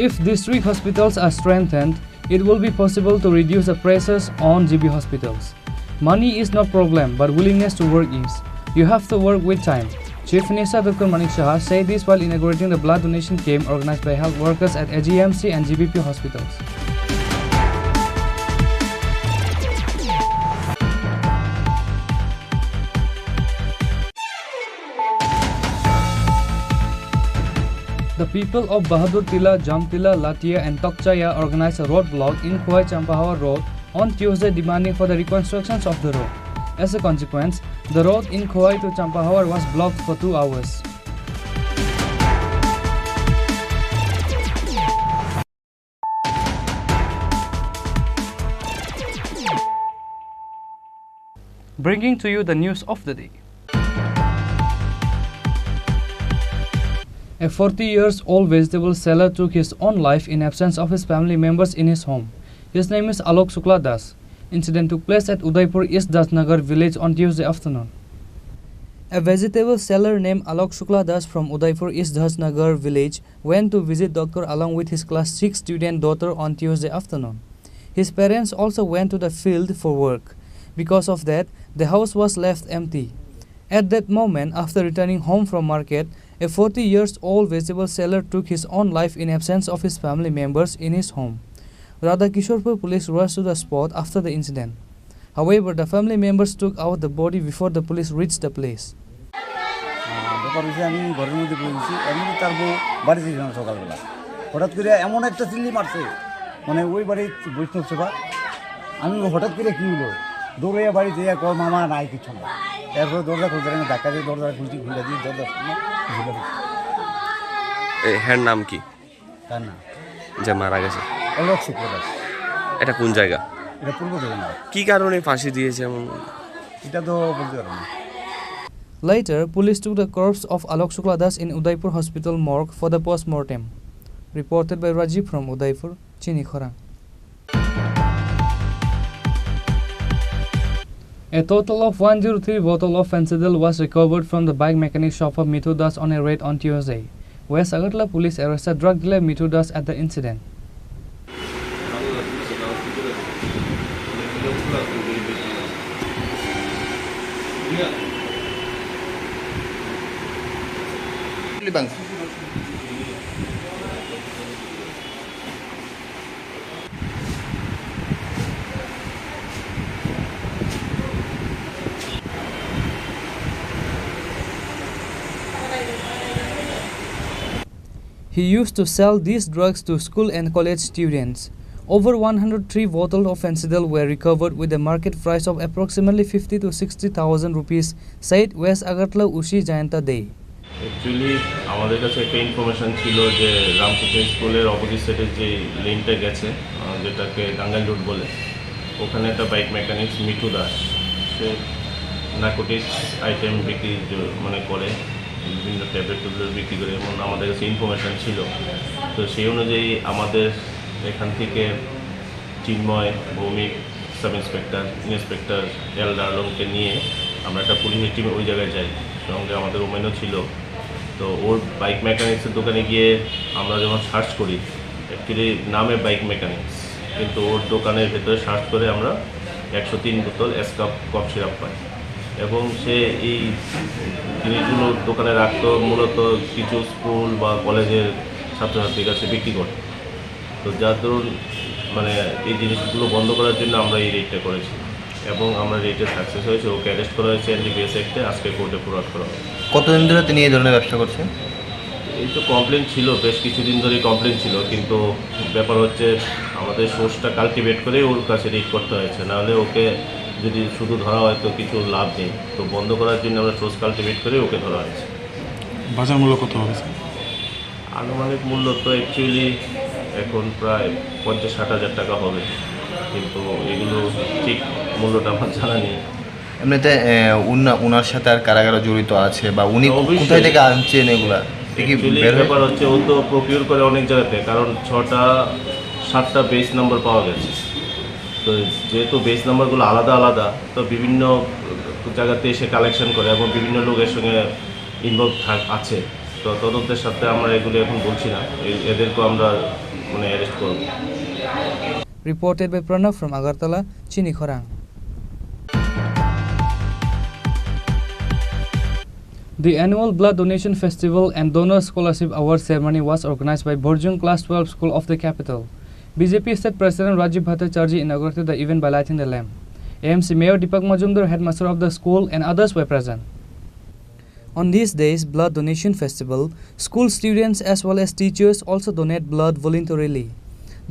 If district hospitals are strengthened, it will be possible to reduce the pressures on G B hospitals. Money is no problem, but willingness to work is. You have to work with time. Chief Minister Doctor Manik Saha said this while inaugurating the blood donation camp organized by health workers at A G M C and G B P hospitals. The people of Bahadur Tila, Jamtila, Latia and Tokchaya organized a roadblock in Khowai Champahawa Road on Tuesday demanding for the reconstructions of the road. As a consequence, the road in Khowai to Champahawa was blocked for two hours. Bringing to you the news of the day. A forty years old vegetable seller took his own life in absence of his family members in his home. His name is Alok Shukla Das. Incident took place at Udaipur East Dashnagar village on Tuesday afternoon. A vegetable seller named Alok Shukla Das from Udaipur East Dhajnagar village went to visit doctor along with his class six student daughter on Tuesday afternoon. His parents also went to the field for work. Because of that, the house was left empty. At that moment, after returning home from market, a forty years old vegetable seller took his own life in absence of his family members in his home. Radhakishorpur police rushed to the spot after the incident. However, the family members took out the body before the police reached the place. আহ, ব্যাপার হচ্ছে, আমি ঘরের মধ্যে বসে গেছি, এমনি তার বউ বাড়িতে ছিল না সকালবেলা। হঠাৎ করে এমন একটা চিল্লি মারছে, মানে, ওই বাড়ির বৈষ্ণব সেবা, আমি হঠাৎ করে কী হলো, দৌড়ে বাড়িতে গিয়ে কয়, "মামা, নাই কিচ্ছু না।" এরপরে দরজা খুলতে, আমি ধাক্কা দিয়ে দরজা খুলছি, খুলে দিয়ে দরজা খুলে ঢুকে পড়ছি। এ, হ্যার নাম কি? তার নাম? যে মারা গেছে? অলোক শুক্লদাস। এটা কোন জায়গা? এটা পূর্ব দেবেন্দ্র। কি কারণে ফাঁসি দিয়েছে এমন? এটা তো বলতে পারবো না। Later, police took the corpse of Alok Shukla Das in Udaipur Hospital morgue for the post-mortem. Reported by Rajiv from Udaipur, Chini Khorang. A total of one zero three bottle of Phensedyl was recovered from the bike mechanic shop of Mithu Das on a raid on Tuesday. West Agartala police arrested drug dealer Mithu Das at the incident. He used to sell these drugs to school and college students. Over one hundred three bottles of Phensedyl were recovered with a market price of approximately fifty to sixty thousand rupees, said West Agartala O C Jayanta Dey. Actually, আমাদের কাছে একটা ইনফরমেশন ছিল যে রামকৃষ্ণ স্কুলের অপোজিট সাইডে যে লেনটা গেছে, আহ, যেটাকে টাঙ্গাইল রোড বলে, ওখানে একটা বাইক মেকানিক্স মিঠু দাস, সে নার্কোটিক্স আইটেম বিক্রি জ-, মানে, করে, বিভিন্ন ট্যাবলেট ট্যাবলেট বিক্রি করে, এমন আমাদের কাছে ইনফরমেশন ছিল। তো সেই অনুযায়ী আমাদের এখান থেকে চিন্ময়, ভৌমিক, সাব ইন্সপেক্টর, ইন্সপেক্টর এল ডার্লংকে নিয়ে আমরা একটা পুলিশের টিমে ওই জায়গায় যাই, সঙ্গে আমাদের ওমেনও ছিল। তো ওর বাইক মেকানিক্সের দোকানে গিয়ে আমরা যখন সার্চ করি, অ্যাকচুয়ালি নামে বাইক মেকানিক্স, কিন্তু ওর দোকানের ভেতরে সার্চ করে আমরা একশো তিন বোতল এসকাপ কফ সিরাপ পাই। এবং সে এই জিনিসগুলো দোকানে রাখতো মূলত কিছু স্কুল বা কলেজের ছাত্রছাত্রীর কাছে বিক্রি করতো। তো যার দরুন, মানে, এই জিনিসগুলো বন্ধ করার জন্য আমরা এই রেইডটা করেছি এবং আমরা রেইডে সাকসেস হয়েছে। ওকে অ্যারেস্ট করা হয়েছে এনডিপিএস অ্যাক্টে, আজকে কোর্টে ফরওয়ার্ড করা হবে। কতদিন ধরে তিনি এই ধরনের ব্যবসা করছেন? এই তো কমপ্লেন ছিল, বেশ কিছুদিন ধরেই কমপ্লেন ছিল, কিন্তু ব্যাপার হচ্ছে আমাদের সোর্সটা কাল্টিভেট করে ওর কাছে রেইড করতে হয়েছে, নাহলে ওকে যদি শুধু ধরা হয় তো কিছু লাভ নেই। তো বন্ধ করার জন্য আমরা সোর্স কাল্টিভেট করে ওকে ধরা হয়েছে। বাজার মূল্য কত হবে, স্যার? আনুমানিক মূল্য তো অ্যাকচুয়ালি এখন প্রায় পঞ্চাশ ষাট হাজার টাকা হবে, কিন্তু এগুলো ঠিক মূল্যটা আমার জানা নেই। এমনিতে, এ, উনা-, উনার সাথে আর কারা কারা জড়িত আছে বা উনি অবশ্যই। কোথায় থেকে আনছেন এগুলা? এ কি অ্যাকচুয়ালি বের হয়ে ব্যাপার হচ্ছে, ও তো প্রকিউর করে অনেক জায়গাতে, কারণ ছটা সাতটা বেস নাম্বার পাওয়া গেছে। তো যেহেতু বেস নাম্বারগুলো আলাদা আলাদা, তো বিভিন্ন জায়গাতে এসে কালেকশন করে এবং বিভিন্ন লোক এর সঙ্গে ইনভলভ থাক-, আছে। তো তদন্তের সাথে আমরা এগুলো এখন বলছি না, এ-, এদেরকেও আমরা, মানে, অ্যারেস্ট করব। Reported by Pranav from Agartala, Chini Khorang. The annual Blood Donation Festival and Donor Scholarship Award ceremony was organized by Borjung Class twelve School of the capital. B J P State President Rajiv Bhattacharjee inaugurated the event by lighting the lamp. A M C Mayor Deepak Majumdar, headmaster of the school, and others were present. On this day's blood donation festival, school students as well as teachers also donate blood voluntarily.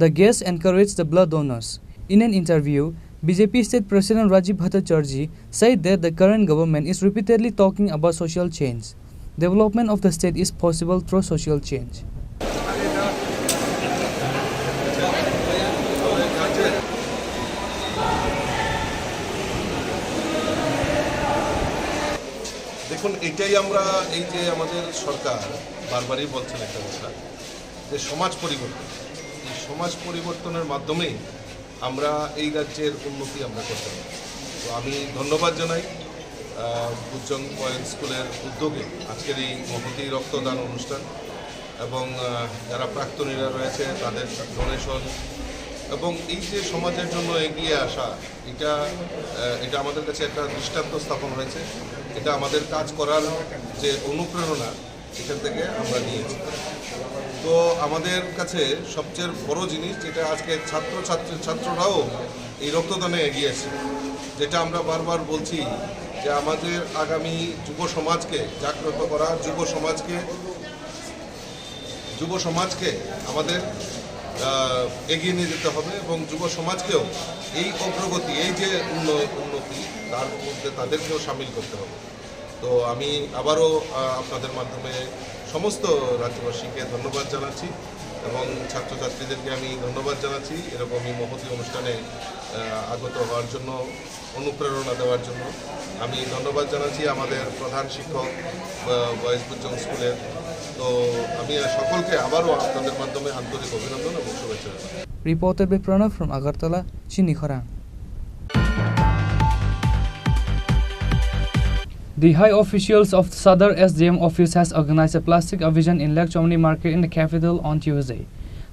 The guests encouraged the blood donors. In an interview, B J P State President Rajiv Bhattacharjee said that the current government is repeatedly talking about social change. Development of the state is possible through social change. দেখুন, এটাই আমরা, এই যে আমাদের সরকার বারবারই বলছেন একটা কথা, যে সমাজ পরিবর্তন, এই সমাজ পরিবর্তনের মাধ্যমেই আমরা এই রাজ্যের উন্নতি আমরা করতে পারি। তো আমি ধন্যবাদ জানাই আহ, বুজং বয়েজ স্কুলের উদ্যোগে আজকের এই মহতী রক্তদান অনুষ্ঠান এবং, আহ, যারা প্রাক্তনীরা রয়েছে তাদের ডোনেশন এবং এই যে সমাজের জন্য এগিয়ে আসা, এটা, আহ, এটা আমাদের কাছে একটা দৃষ্টান্ত স্থাপন হয়েছে। এটা আমাদের কাজ করার যে অনুপ্রেরণা, এখান থেকে আমরা নিয়েছি। তো আমাদের কাছে সবচেয়ে বড় জিনিস যেটা আজকে ছাত্র ছাত্রী, ছাত্ররাও এই রক্তদানে এগিয়ে এসেছে, যেটা আমরা বারবার বলছি যে আমাদের আগামী যুব সমাজকে জাগ্রত করা, যুব সমাজকে, যুব সমাজকে আমাদের, আহ, এগিয়ে নিয়ে যেতে হবে এবং যুব সমাজকেও এই অগ্রগতি, এই যে উন্ন-, উন্নতি, তার মধ্যে তাদেরকেও সামিল করতে হবে। তো আমি আবারও, আহ, আপনাদের মাধ্যমে সমস্ত রাজ্যবাসীকে ধন্যবাদ জানাচ্ছি এবং ছাত্রছাত্রীদেরকে আমি ধন্যবাদ জানাচ্ছি এরকমই মহতী অনুষ্ঠানে, আহ, আগত হওয়ার জন্য, অনুপ্রেরণা দেওয়ার জন্য। আমি ধন্যবাদ জানাচ্ছি আমাদের প্রধান শিক্ষক, আহ, বয়েজ বুজং স্কুলের। তো আমি সকলকে আবারও আপনাদের মাধ্যমে আন্তরিক অভিনন্দন এবং শুভেচ্ছা জানাই। Reported by Pranav from Agartala, Chini Khorang. The high officials of Sadar S D M office has organized a plastic abhijan in Lake Chomni market in the capital on Tuesday.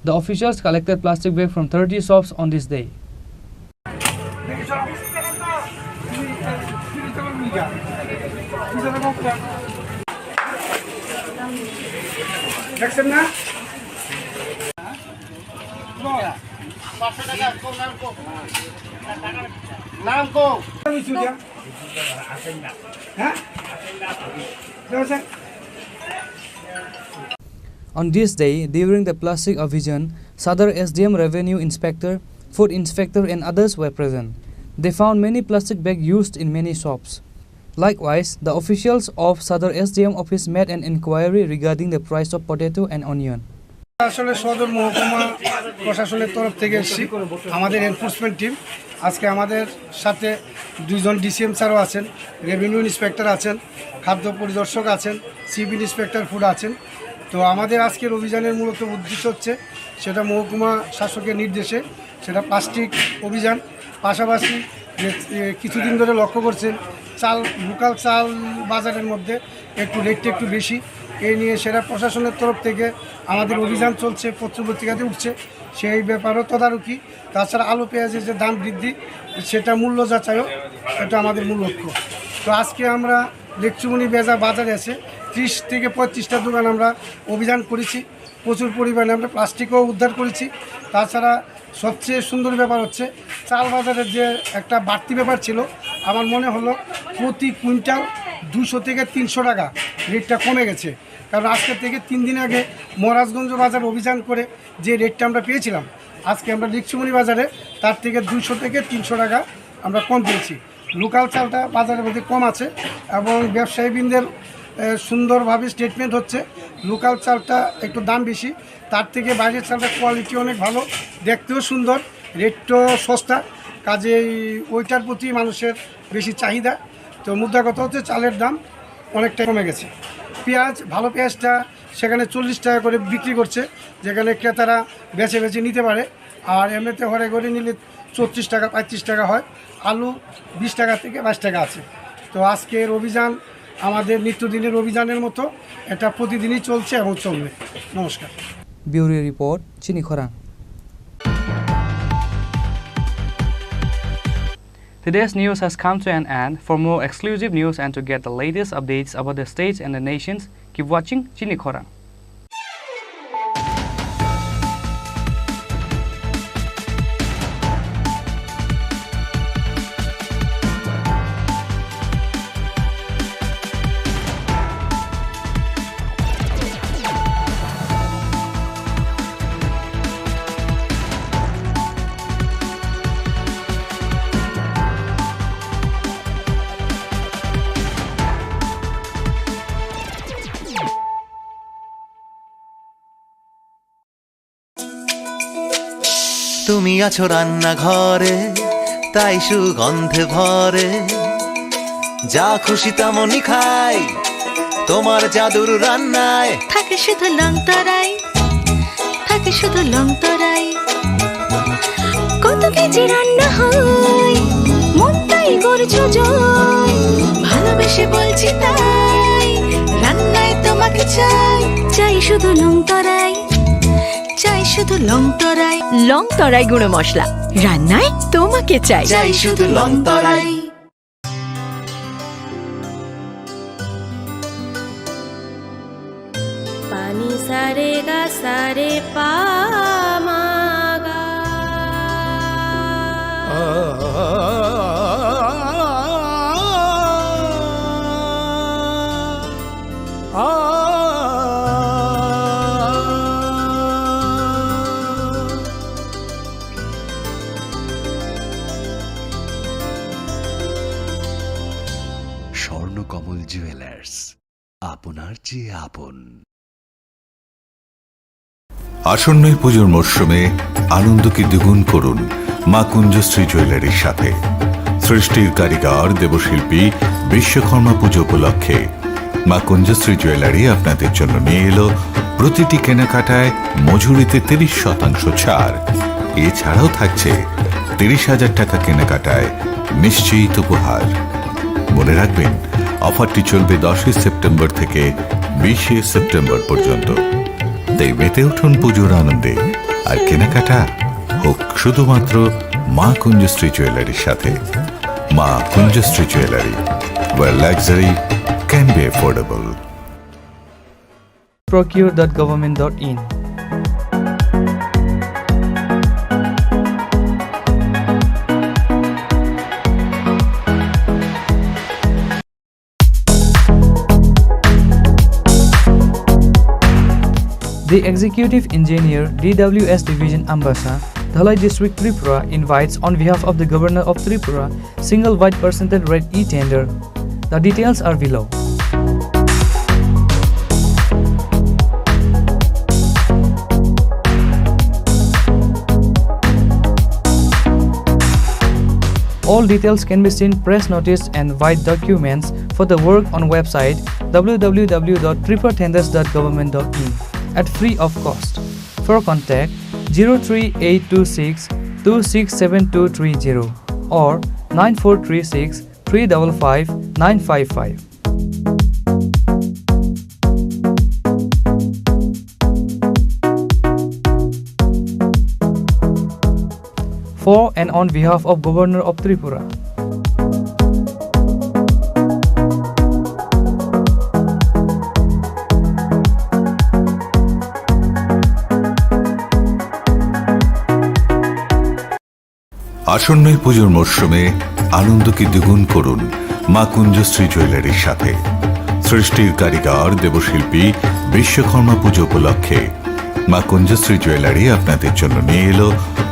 The officials collected plastic bag from thirty shops on this day. দেখছেন না? নাম কো? হ্যাঁ? On this day, during the plastic abhijan, Sadar S D M, revenue inspector, food inspector and others were present. They found many plastic bags used in many shops. Likewise, the officials of Sadar S D M office made an inquiry regarding the price of potato and onion. আসলে সদর মহকুমা প্রশাসনের তরফ থেকে এসেছি। আমাদের enforcement team আজকে আমাদের সাথে দুইজন ডিসিএম স্যারও আছেন, রেভিনিউ ইন্সপেক্টর আছেন, খাদ্য পরিদর্শক আছেন, চিফ ইন্সপেক্টর ফুড আছেন। তো আমাদের আজকের অভিযানের মূলত উদ্দেশ্য হচ্ছে সেটা মহকুমা শাসকের নির্দেশে সেটা প্লাস্টিক অভিযান। পাশাপাশি যে, এ, কিছুদিন ধরে লক্ষ্য করছেন চাল, লোকাল চাল বাজারের মধ্যে একটু রেটটা একটু বেশি। এই নিয়ে সেটা প্রশাসনের তরফ থেকে আমাদের অভিযান চলছে, পত্র পত্রিকাতে উঠছে, সেই ব্যাপারেও তদারকি। তাছাড়া আলু পেঁয়াজের যে দাম বৃদ্ধি, সেটা মূল্য যাচাইও, এটা আমাদের মূল লক্ষ্য। তো আজকে আমরা লেকচুমনি বেজা বাজারে আছে ত্রিশ থেকে পঁয়ত্রিশটা দোকান আমরা অভিযান করেছি, প্রচুর পরিমাণে আমরা প্লাস্টিকও উদ্ধার করেছি। তাছাড়া সবচেয়ে সুন্দর ব্যাপার হচ্ছে চাল বাজারের যে একটা বাড়তি ব্যাপার ছিল, আমার মনে হলো প্রতি কুইন্টাল দুশো থেকে তিনশো টাকা রেটটা কমে গেছে। কারণ আজকে থেকে তিন দিন আগে মহারাজগঞ্জ বাজার অভিযান করে যে রেটটা আমরা পেয়েছিলাম, আজকে আমরা লিকচুমনি বাজারে তার থেকে দুইশো থেকে তিনশো টাকা আমরা কম পেয়েছি। লোকাল চালটা বাজারের মধ্যে কম আছে এবং ব্যবসায়ীবৃন্দের, এ, সুন্দরভাবে স্টেটমেন্ট হচ্ছে লোকাল চালটা একটু দাম বেশি, তার থেকে বাইরের চালটা কোয়ালিটি অনেক ভালো, দেখতেও সুন্দর, রেটটাও সস্তা, কাজেই ওইটার প্রতি মানুষের বেশি চাহিদা। তো মুদ্রা কথা হচ্ছে চালের দাম অনেকটাই কমে গেছে। পেঁয়াজ, ভালো পেঁয়াজটা সেখানে চল্লিশ টাকা করে বিক্রি করছে, যেখানে ক্রেতারা বেছে বেছে নিতে পারে। আর এমনিতে হরে করে নিলে চৌত্রিশ টাকা, পঁয়ত্রিশ টাকা হয়। আলু বিশ টাকা থেকে বাইশ টাকা আছে। তো আজকের অভিযান আমাদের নিত্যদিনের অভিযানের মতো, এটা প্রতিদিনই চলছে এবং চলবে। নমস্কার। Bureau Report, Chini Khorang. Today's news has come to an end. For more exclusive news and to get the latest updates about the states and the nations, keep watching Chini Khorang. তুমি আছো রান্নাঘরে, তাই সুগন্ধে ভরে। যা খুশি তেমনই খাই, তোমার জাদুর রান্নায়। থাকে শুধু লংতরাই, থাকে শুধু লংতরাই। কত কেজি রান্না হয়, মনটাই করছো জয়। ভালোবেসে সে বলছি তাই, রান্নায় তোমাকে চাই। চাই শুধু লং তরাই, চাই শুধু লং তরাই। লং তরাই গুঁড়ো মশলা, রান্নায় তোমাকে চাই। চাই শুধু Long Tarai. Pani sa re ga sa re pa ma ga. Swarnakamal jewellers, আপনার চেয়ে আপন। আসন্ন এই পুজোর মরশুমে আনন্দকে দ্বিগুণ করুন মা কুঞ্জশ্রী জুয়েলারির সাথে। সৃষ্টির কারিগর দেবশিল্পী বিশ্বকর্মা পুজো উপলক্ষে মা কুঞ্জশ্রী জুয়েলারি আপনাদের জন্য নিয়ে এলো প্রতিটি কেনাকাটায় মজুরিতে তিরিশ শতাংশ ছাড়। এছাড়াও থাকছে তিরিশ হাজার টাকা কেনাকাটায় নিশ্চিত উপহার। মনে রাখবেন, অফারটি চলবে দশই সেপ্টেম্বর থেকে বিশে সেপ্টেম্বর পর্যন্ত। তাই মেতে উঠুন পুজোর আনন্দে, আর কেনাকাটা হোক শুধুমাত্র মা কুঞ্জশ্রী জুয়েলারির সাথে। মা কুঞ্জশ্রী jewellery, where luxury can be affordable. Procure dot government dot in. The Executive Engineer, D W S Division, Ambasa, Dhalai District, Tripura, invites on behalf of the Governor of Tripura, single wide percentage rate e-tender. The details are below. All details can be seen press notice and wide documents for the work on website w w w dot tripura tenders dot government dot in at free of cost. For contact, zero three eight two six two six seven two three zero or nine four three six three double five nine five five. For and on behalf of Governor of Tripura. আসন্ন এই পুজোর মরশুমে আনন্দকে দ্বিগুণ করুন মা কুঞ্জশ্রী জুয়েলারির সাথে। সৃষ্টির কারিগর দেবশিল্পী বিশ্বকর্মা পুজো উপলক্ষে মা কুঞ্জশ্রী জুয়েলারি আপনাদের জন্য নিয়ে এলো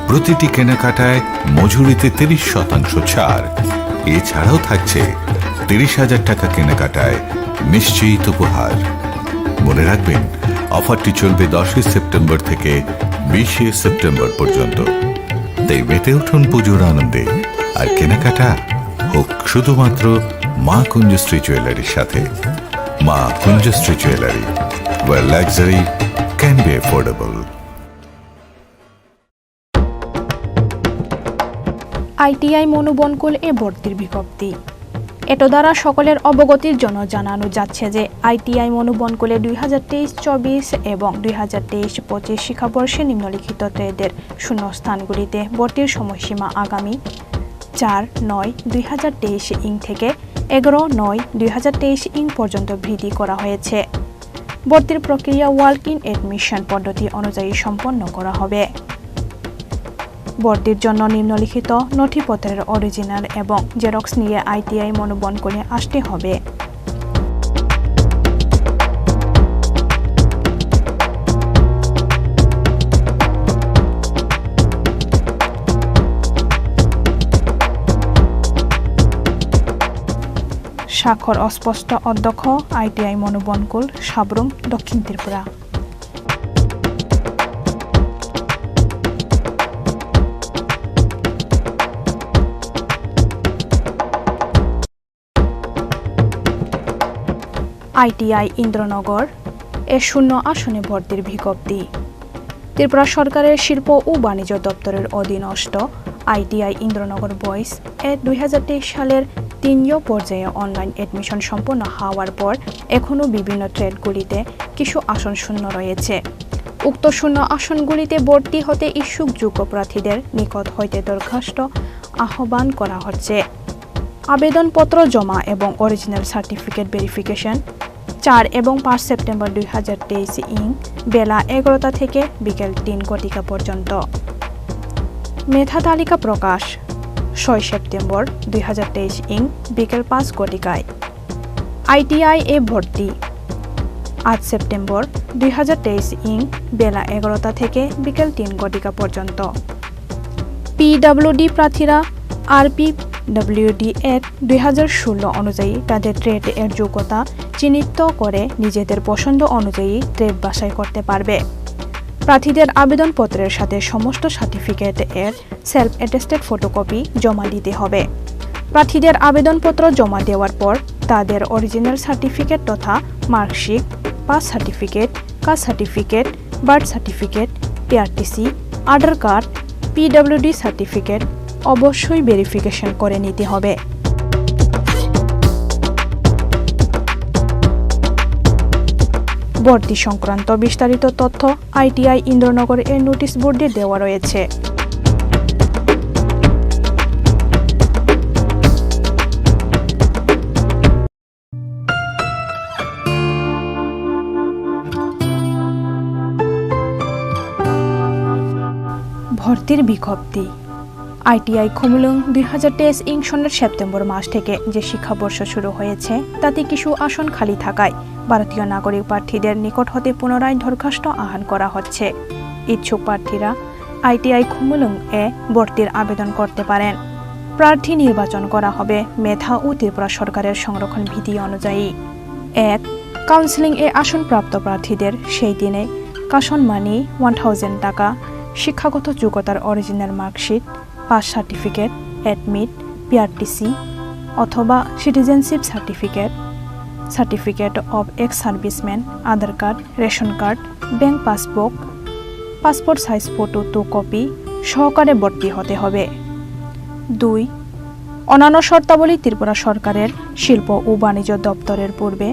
প্রতিটি কেনাকাটায় মজুরিতে তিরিশ শতাংশ ছাড়। এছাড়াও থাকছে তিরিশ হাজার টাকা কেনাকাটায় নিশ্চিত উপহার। মনে রাখবেন, অফারটি চলবে দশই সেপ্টেম্বর থেকে বিশে সেপ্টেম্বর পর্যন্ত। তাই মেতে উঠুন পুজোর আনন্দে, আর কেনাকাটা হোক শুধুমাত্র মা কুঞ্জশ্রী জুয়েলারির সাথে। মা কুঞ্জশ্রী jewellery, where luxury can be affordable. ITI মনুবনকুল এ ভর্তির বিজ্ঞপ্তি। এত দ্বারা সকলের অবগতির জন্য জানানো যাচ্ছে যে আইটিআই মনুবনকুলে দুই হাজার তেইশ চব্বিশ এবং দুই হাজার তেইশ পঁচিশ শিক্ষাবর্ষে নিম্নলিখিত ট্রেডের শূন্যস্থানগুলিতে ভর্তির সময়সীমা আগামী চার নয় দুই হাজার তেইশ ইং থেকে এগারো নয় দুই হাজার তেইশ ইং পর্যন্ত বৃদ্ধি করা হয়েছে। ভর্তির প্রক্রিয়া ওয়াক ইন অ্যাডমিশন পদ্ধতি অনুযায়ী সম্পন্ন করা হবে। ভর্তির জন্য নিম্নলিখিত নথিপত্রের অরিজিনাল এবং জেরক্স নিয়ে আইটিআই মনুবনকুলে আসতে হবে। স্বাক্ষর অস্পষ্ট, অধ্যক্ষ, আইটিআই মনুবনকুল, সাব্রুম, দক্ষিণ ত্রিপুরা। আইটিআই ইন্দ্রনগর এ শূন্য আসনে ভর্তির বিজ্ঞপ্তি। ত্রিপুরা সরকারের শিল্প ও বাণিজ্য দপ্তরের অধীনস্থ আইটিআই ইন্দ্রনগর বয়েজ এ দুই হাজার তেইশ সালের তৃতীয় পর্যায়ে অনলাইন অ্যাডমিশন সম্পন্ন হওয়ার পর এখনও বিভিন্ন ট্রেডগুলিতে কিছু আসন শূন্য রয়েছে। উক্ত শূন্য আসনগুলিতে ভর্তি হতে ইচ্ছুক যোগ্য প্রার্থীদের নিকট হইতে দরখাস্ত আহ্বান করা হচ্ছে। আবেদনপত্র জমা এবং অরিজিনাল সার্টিফিকেট ভেরিফিকেশন চার এবং পাঁচ সেপ্টেম্বর দুই হাজার তেইশ ইং বেলা এগারোটা থেকে বিকেল তিন ঘটিকা পর্যন্ত। মেধা তালিকা প্রকাশ ছয় সেপ্টেম্বর দুই হাজার তেইশ ইং বিকেল পাঁচ ঘটিকায়। আইটিআই এ ভর্তি আট সেপ্টেম্বর দুই হাজার তেইশ ইং বেলা এগারোটা থেকে বিকেল তিন ঘটিকা পর্যন্ত। পিডব্লিউডি প্রার্থীরা আরপিডব্লিউডি অ্যাক্ট দুই হাজার ষোলো অনুযায়ী তাদের ট্রেড এর যোগ্যতা চিহ্নিত করে নিজেদের পছন্দ অনুযায়ী ট্রেড বাছাই করতে পারবে। প্রার্থীদের আবেদনপত্রের সাথে সমস্ত সার্টিফিকেট এর সেলফ অ্যাটেস্টেড ফটোকপি জমা দিতে হবে। প্রার্থীদের আবেদনপত্র জমা দেওয়ার পর তাদের অরিজিনাল সার্টিফিকেট তথা marksheet, pass certificate, caste certificate, birth certificate, PRTC, Aadhaar card, PWD certificate অবশ্যই ভেরিফিকেশন করে নিতে হবে। ভর্তি সংক্রান্ত বিস্তারিত তথ্য আইটিআই ইন্দ্রনগর এর নোটিশ বোর্ডে দেওয়া রয়েছে। ভর্তির বিজ্ঞপ্তি। আইটিআই খুমুলুং দুই হাজার তেইশ ইং সনের সেপ্টেম্বর মাস থেকে যে শিক্ষাবর্ষ শুরু হয়েছে, তাতে কিছু আসন খালি থাকায় ভারতীয় নাগরিক প্রার্থীদের নিকট হতে পুনরায় দরখাস্ত আহ্বান করা হচ্ছে। ইচ্ছুক প্রার্থীরা আইটিআই খুমুলুং এ ভর্তির আবেদন করতে পারেন। প্রার্থী নির্বাচন করা হবে মেধা ও ত্রিপুরা সরকারের সংরক্ষণ বিধি অনুযায়ী। এক, কাউন্সেলিং এ আসনপ্রাপ্ত প্রার্থীদের সেই দিনে কাশন মানি ওয়ান থাউজেন্ড টাকা, শিক্ষাগত যোগ্যতার original marksheet, pass certificate, admit, PRTC অথবা citizenship certificate, certificate of ex serviceman, Aadhaar card, ration card, bank passbook, passport size photo two copy সহকারে ভর্তি হতে হবে। দুই, অন্যান্য শর্তাবলী ত্রিপুরা সরকারের শিল্প ও বাণিজ্য দপ্তরের পূর্বে